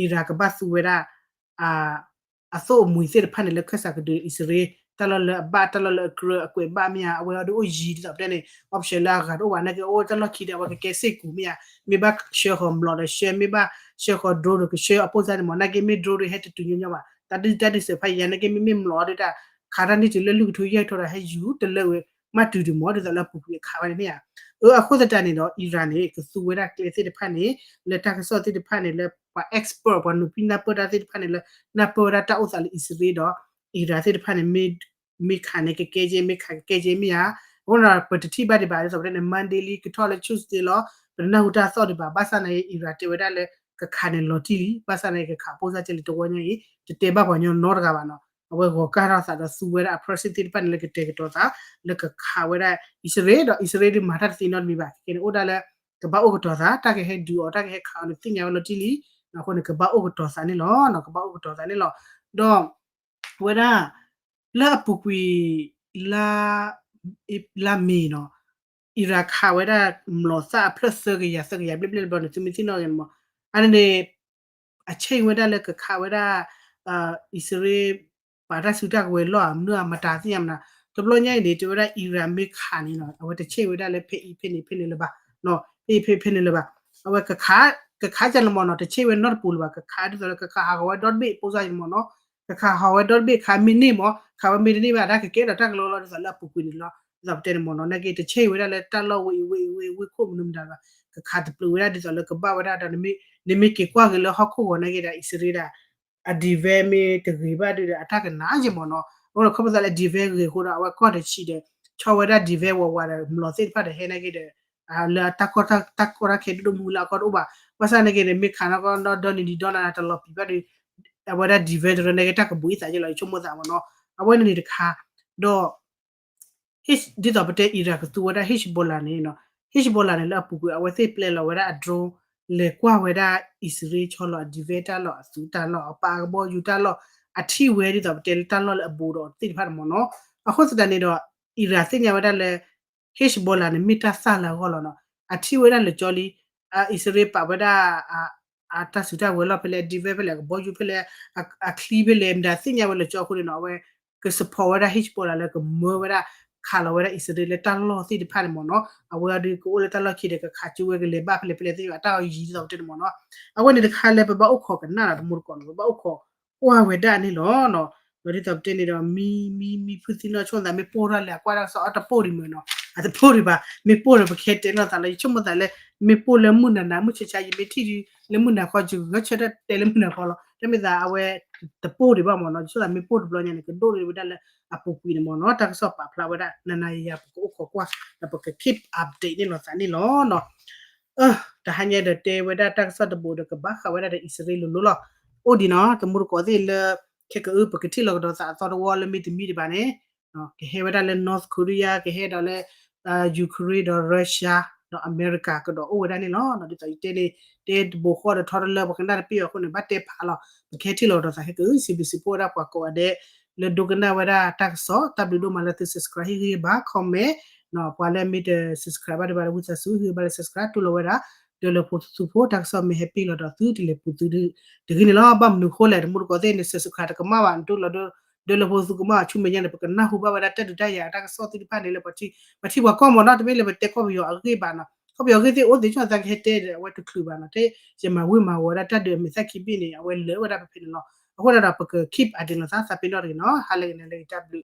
Iran ကဘၣ်သူဝဲဒၣ် အသိၣ်အမှံၤသ့ၣ်တဖၣ်န့ၣ်လၢခၢၣ်စးကဒုးအံၣ်စရ့လး တၢ်လီၢ်လၢအဘၣ် တၢ်လီၢ်လၢအကြၢး အကွဲးဘၣ်မ့ၢ်ဧါ အဝဲအီၤဒုးအိၣ်ယံၤဒ်သိးပတဲန့ၣ် option လၢအဂၤတအိၣ်ဘၣ် နာ်က့အိၣ်တၢ်လီၢ်ခံဒီး အဝဲကကဲစ့ၢ်ကီးမ့ၢ်ဧါ မ့ၢ်ဘၣ်ဆှၢဃီၤမျိာ်ဒီးဆှၢ မ့ၢ်ဘၣ်ဆှၢဃီၤ drone ဒီးကဆှၢအပိၢ်စါန့ၣ်မ့ၢ် နာ်က့မ့ၢ် drone ဒီးဟဲတတုၤညီညီဘၣ် တၢ်ဒုၣ်တၢ်ဒုးစဲးဖးယံၤ နာ်က့မ့မ့ၢ်မျိာ်ဒုးတၢ် ခးတၢ်န့ၢ်တုၤလၢလွံၢ်ကထိယဲၢ်ကထိဒီးဟဲယူၤတလၢဝဲ မ့ၢ်တုၤဒုးမ့ၢ်ဒ်သိးလၢအပူၤကွံာ်အခးဝဲန့ၣ်မ့ၢ်ဧါ. အဃိသတးန့ၣ်ဒီး Iran န့ၣ် ကသူဝဲဒၣ်ကျဲသ့ၣ်တဖၣ်န့ၣ် လၢတၢ်ကစီၣ်သ့ၣ်တဖၣ်န့ၣ် လၢပှၤ expert ပှၤနုာ်ဖံးနၢ်ပၢၢ်တၢ်သ့ၣ်တဖၣ်န့ၣ်လၢ နၢ်ပၢၢ်ဝဲဒၣ်တၢ်အိၣ်သးလၢအံၣ်စရ့လးဒီး Iran သ့ၣ်တဖၣ်န့ၣ် မ့ၢ်ခးန့ၣ်ကကဲကဲ မ့ၢ်ခးကကဲကဲမ့ၢ်ဧါ. အဃိန့ၣ်ဒီး ပတထံၣ်ဘၣ်ဒံးဘၣ် ဒ်သိးပတဲန့ၣ် Monday လံ ကထီၣ်လၢ Tuesday လီၤ ပတနၢ်ဟူတၢ်သီၣ်ဒံးဘၣ် ဘၣ်ဆၣ်နာ်က့ Iran တဲဝဲဒၣ်လၢ ကခးန့ၣ်လီၤတံၢ်လံ ဘၣ်ဆၣ်နာ်က့ ကခးပိၢ်စါကဲလံ တဝီညါအံၤ တတဲဘၣ်ပှၤကညီနီတဂၤဘၣ်နီၤ အဝဲဂီၤကၢ်ထီၣ်သးဒီးသူဝဲဒၣ်အ proxy သ့ၣ်တဖၣ်န့ၣ်လၢကတဲာ်ကတီၤသး လၢကခးဝဲဒၣ်အံၣ်စရ့လး ဒီးအံၣ်စရ့လးဒုးမၤတၢ်တသ့နီတမံၤဘၣ် ခဲကဲန့ၣ်အိၣ်ဒၣ်လၢ ကဘၣ်အိၣ်ကတီၤသး တၢ်ကဟဲဒုးအီၤ တၢ်ကဟဲခးအီၤန့ၣ် သ့ၣ်ညါဝဲလီၤတံၢ်လံ အဃိန့ၣ် ကဘၣ်အိၣ်ကတီၤသးန့ၣ်လီၤ ကဘၣ်အိၣ်ကတီၤသးန့ၣ်လီၤ. ဒီး ဝဲဒၣ် လၢအပူၤကွံာ် လါ လါမ့ၤနီၤ Iran ခးဝဲဒၣ်မျိာ်သၣ်အဖျၢၣ်သၢကယၤ သၢကယၤဘျဲၣ်ဘျဲၣ်တဘျီန့ၣ် သုမ့ၢ်သ့ၣ်နီၣ်ဂ့ၤန့ၣ်မ့ၢ် အန့ၣ်န့ၣ် အ change ဝဲဒၣ်လၢကခးဝဲဒၣ် အံၣ်စရ့လး ပာ်တၢ်စုတၢ်ကဝဲၤလီၢ်ဧါ မနုၤဧါ မတၤသ့ၣ်ညါမနၤ တဘျီညါအံၤန့ၣ် တဲဝဲဒၣ် Iran မ့ၢ်ခးန့ၣ်နီၤ အဝဲတ change ဝဲဒၣ်လၢဖဲအံၤဖဲန့ၣ်ဖဲန့ၣ်လၢၤဘၣ် ဖဲအံၤဖဲဖဲန့ၣ်လၢၤဘၣ် အဝဲ ကခးကန့ၣ်မ့ၢ်နီၤ တ change ဝဲနီတပူၤလၢၤဘၣ် ကခးဒ်သိးလၢကခးဟးဂီၤဝဲဒီတဘ့ၣ် ပိၢ်စါန့ၣ်မ့ၢ်နီၤ ကခးဟးဂီၤဝဲဒီတဘ့ၣ် ခးမ့ၢ်န့ၢ်မ့ၢ် ခးဝဲမ့ၢ်တန့ၢ်ဘၣ် တၢ်ကကဲထီၣ်တၢ်ကလီလီၤ ဒ်သိးလၢအပူၤကွံာ်န့ၣ်လီၤ ဒ်သိးပတဲန့ၣ်မ့ၢ်နီၤ နာ်က့ တ change ဝဲဒၣ်လၢတၢ်လီၢ်ဝဲအံၤဝဲအံၤဝဲအံၤဝဲခိၣ်မနုၤမတၤဘၣ် ကခးတပျုာ်ဝဲဒၣ်ဒ်သိးလၢကဘၣ်ဝဲဒၣ်ဒီး နမ့ၢ်က့ၤကွၢ်က့ၤလၢဟီၣ်ခိၣ်ဂီၤနာ်က့ဒီး အံၣ်စရ့လးဒၣ် အ defense မ့ၢ်တဂ့ၤဘၣ်ဒုးဒီး အတၢ်ကနၣ်ယဲၢ်မ့ၢ်နီၤ အဃိဒီးခီဖျိသးလၢ defense ဂ့ၤအဃိဒီး အဝဲကီၢ်တဆံးဒီး ဆီဝဲဒၣ် defense ဝးဝးဒီး မျိာ်သ့ၣ်တဖၣ်ဒီးဟဲနာ်က့ဒီး လၢတၢ်ကီတၢ်ခဲ ဒိၣ်ဒိၣ်မုၢ်လၢအကီၢ်တအိၣ်ဘၣ် ဘၣ်ဆၣ်နာ်က့န့ၣ် မ့ၢ်ခးနီၢ်ကီၢ်ဒီနံၤဒံးဒီနၤတလီၤပံာ်ဘၣ်ဒီး အဝဲဒၣ် defense တရၢနာ်က့ တၢ်ကဘူးအသးယဲၢ်လီၤ ယဆိကမိၣ်သးမ့ၢ်နီၤ အဝဲန့ၣ်န့ၣ်တခါ ဒီး ဒ်သိးပတဲ Iran ကသူဝဲဒၣ် Hezbollah န့ၣ်နီၤ Hezbollah န့ၣ်လၢအပူၤကွံာ် အဝဲသ့ၣ်ပျဲလီၤဝဲဒၣ်အ drone လဲၤကွၢ်ဝဲဒၣ်အံၣ်စရ့လးဆီလီၤ အ defense တၢ်လီၢ် အသုးတၢ်လီၢ် အပာ်ကဘီယူၤတၢ်လီၢ် အထံၣ်ဝဲဒ်သိးပတဲလၢတၢ်လီၢ်လၢအဘူးဒီးသ့ၣ်တဖၣ်န့ၣ်မ့ၢ်နီၤ အဃိသတးန့ၣ်ဒီး Iran သ့ၣ်ညါဝဲဒၣ်လၢ Hezbollah န့ၣ် မ့ၢ်တၢ်သၣ်လၢအဂီၢ်လီၤနီၤ အထံၣ်ဝဲဒၣ်လၢာ်ကၠီလံ အံၣ်စရ့လးပာ်ဝဲဒၣ် အတၢ်စုတၢ်ဝဲၤလီၢ်ဖဲလဲၣ် အ defense ဖဲလဲၣ် အကဘီယူၤဖဲလဲၣ် အချံဖဲလဲၣ် မတၤသ့ၣ်ညါဝဲလၢာ်ကၠီအဃိန့ၣ်နီၤ အဝဲ က support ဝဲဒၣ် Hezbollah လၢကမၢဝဲဒၣ် ခးလီၤဝဲဒၣ်အံၣ်စရ့လးလၢတၢ်လီၢ်သ့ၣ်တဖၣ်န့ၣ်မ့ၢ်နီၤ အဝဲအံၤဒုးကအိၣ်လၢတၢ်လီၢ်ခံဒီး ကခးကၠိဝဲကလဲၤဘၣ်ဖဲလဲၣ်ဖဲလဲၣ်သ့ၣ်တဖၣ် အတၢ်အီၤယံၤဒ်သိးပတဲန့ၣ်မ့ၢ်နီၤ အဝဲန့ၣ်တခါလၢပဘၣ်အိၣ်ခိးကနၣ်ဒီးတမူတကိးနီၤ ပဘၣ်အိၣ်ခိးကွၢ်ဝဲဒၣ်န့ၣ်လီၤ ဒီးဒ်သိးပတဲန့ၣ်ဒီး မံ မံ မံဖုသံနီၢ်ဆိသး မ့ၢ်ပိၢ်ထီၣ်လဲၣ် အကွၢ်တၢ်ကစီၣ်အတပိၢ်ဒံးမ့ၢ်နီၤ အတပိၢ်ဒံးဘၣ် မ့ၢ်ပိၢ်ဒီးပကဟဲတဲလိာ်သးလၢ ယဆိကမိၣ်သးလၢ မ့ၢ်ပိၢ်လၢမုၢ်နၤနၤ မုၢ်ဆါဆါ ယမ့ၢ်ထံၣ်ဒုး လၢမုၢ်နၤခီ ယဂဲၤဆၢထၢၣ်တဲလၢမုၢ်နၤခီလီၤ တမ့ၢ်သးအဝဲ တပိၢ်ဒံးဘၣ်မ့ၢ်နီၤ ယဆိကမိၣ်သးမ့ၢ်ပိၢ်တဘျီညါန့ၣ် ကဒိၣ်န့ၢ်ဝဲဒၣ်လၢအပူၤကွံာ်န့ၣ်မ့ၢ်နီၤ တၢ်ကစီၣ်ပာ်ဖျါဝဲဒၣ် နၤနၤယၤယၤ ပကအိၣ်ခိးကွၢ် ဒီးပက keep update န့ၣ်လိာ်သးန့ၣ်လီၤ တဟါညါဒီးတဲဝဲဒၣ်တၢ်ကစီၣ်တဘိဒီးကဘၣ်ဃးဝဲဒၣ်ဒီးအံၣ်စရ့လးလိၤလိၤလီၤ. အိၣ်ဒံးနီၤ တမူတကိးသ့ၣ်လၢ ခဲကအု ပကထံၣ်လိာ်ကဒီးသးအသီတဝီလၢမ့ၢ်တမံၤဒံးဘၣ်န့ၣ် ကဟဲဝဲဒၣ်လၢ North Korea ကဟဲဒီးလၢ Ukraine ဒီး Russia ဒီးအမဲရကၤကဒီးအိၣ်ဝဲဒၣ်န့ၣ်လီၤ. ဒ်သိးယတဲန့ၣ် တဲတဘိဃီဒီးထီတလၢ ပှၤကနၣ်တပ့ၢ်အဃိန့ၣ် ဘၣ်တဲဖးလီၤ. ပကဟဲထံၣ်လိာ်ကဒီးသးခဲကအု စံးဘျုးစံးဖှိၣ်ဝဲဒၣ်ပှၤကိးဂၤဒဲး လၢဒိကနၣ်ဝဲဒၣ်တၢ်ကစီၣ် တၢ်ဘျုးဒိၣ်မးလၢသု subscribe ဟ့ၣ်ဂံၢ်ဘါ comment ပှၤလၢမ့ၢ်တ subscribe ဘၣ်ဒံးဘၣ်လၢဝံသးစူၤ ဟ့ၣ်ဂံၢ်ဘါလၢ subscribe တူၢ်လိာ်ဝဲဒၣ် ဒၢလၢဖိသူဖိ တၢ်ကစီၣ်မ့ၢ်ဟဲပ့ၢ်လီၤဒီးသုတလဲၤပူၤသုတဂ့ၤန့ၣ်လီၤ. ဘၣ်မနုၤဃိလဲၣ် တမူတကိးသ့ၣ်န့ၣ် subscribe တကမၣ်ဘၣ် နဒုးလီၤဒၢလၢဖိသူကမၣ်ဆူမဲာ်ညါန့ၣ် ပကနၢ်ဟူဘၣ်ဝဲဒၣ်တၢ်ဒုးတၢ်ယၤတၢ်ကစီၣ်သ့ၣ်တဖၣ်န့ၣ်လၢ ပှၤထံၣ်ပှၤကီၢ်မ့ၢ်နီၤ တမ့ၢ်လၢပတဲကီၢ်ပယီၤအဂ့ၢ်ဘၣ်နီၤ ကီၢ်ပယီၤအဂ့ၢ်သ့ၣ်အိၣ်သ့ၣ်ကၠီသးကဟဲတဲဒီး အဝဲတချုးဘၣ်နီၤ တဲယမၤဝံၤမၤဝီၤဝဲဒၣ်တၢ်ဒုးအမဲာ်သၣ်ခံဘ့ၣ်န့ၣ် အဝဲလၢာ်ဝဲဒၣ်ဖဲဖဲန့ၣ်လီၤ. အဃိဒၣ်ဒီး ပက keep အဒ့လီၤသးသးပ့ၤနီၣ်တဂ့ၤနီၤ ဟါလၢဂ့ၤန့ၣ်လၢဂ့ၤတၢ်ဘျုး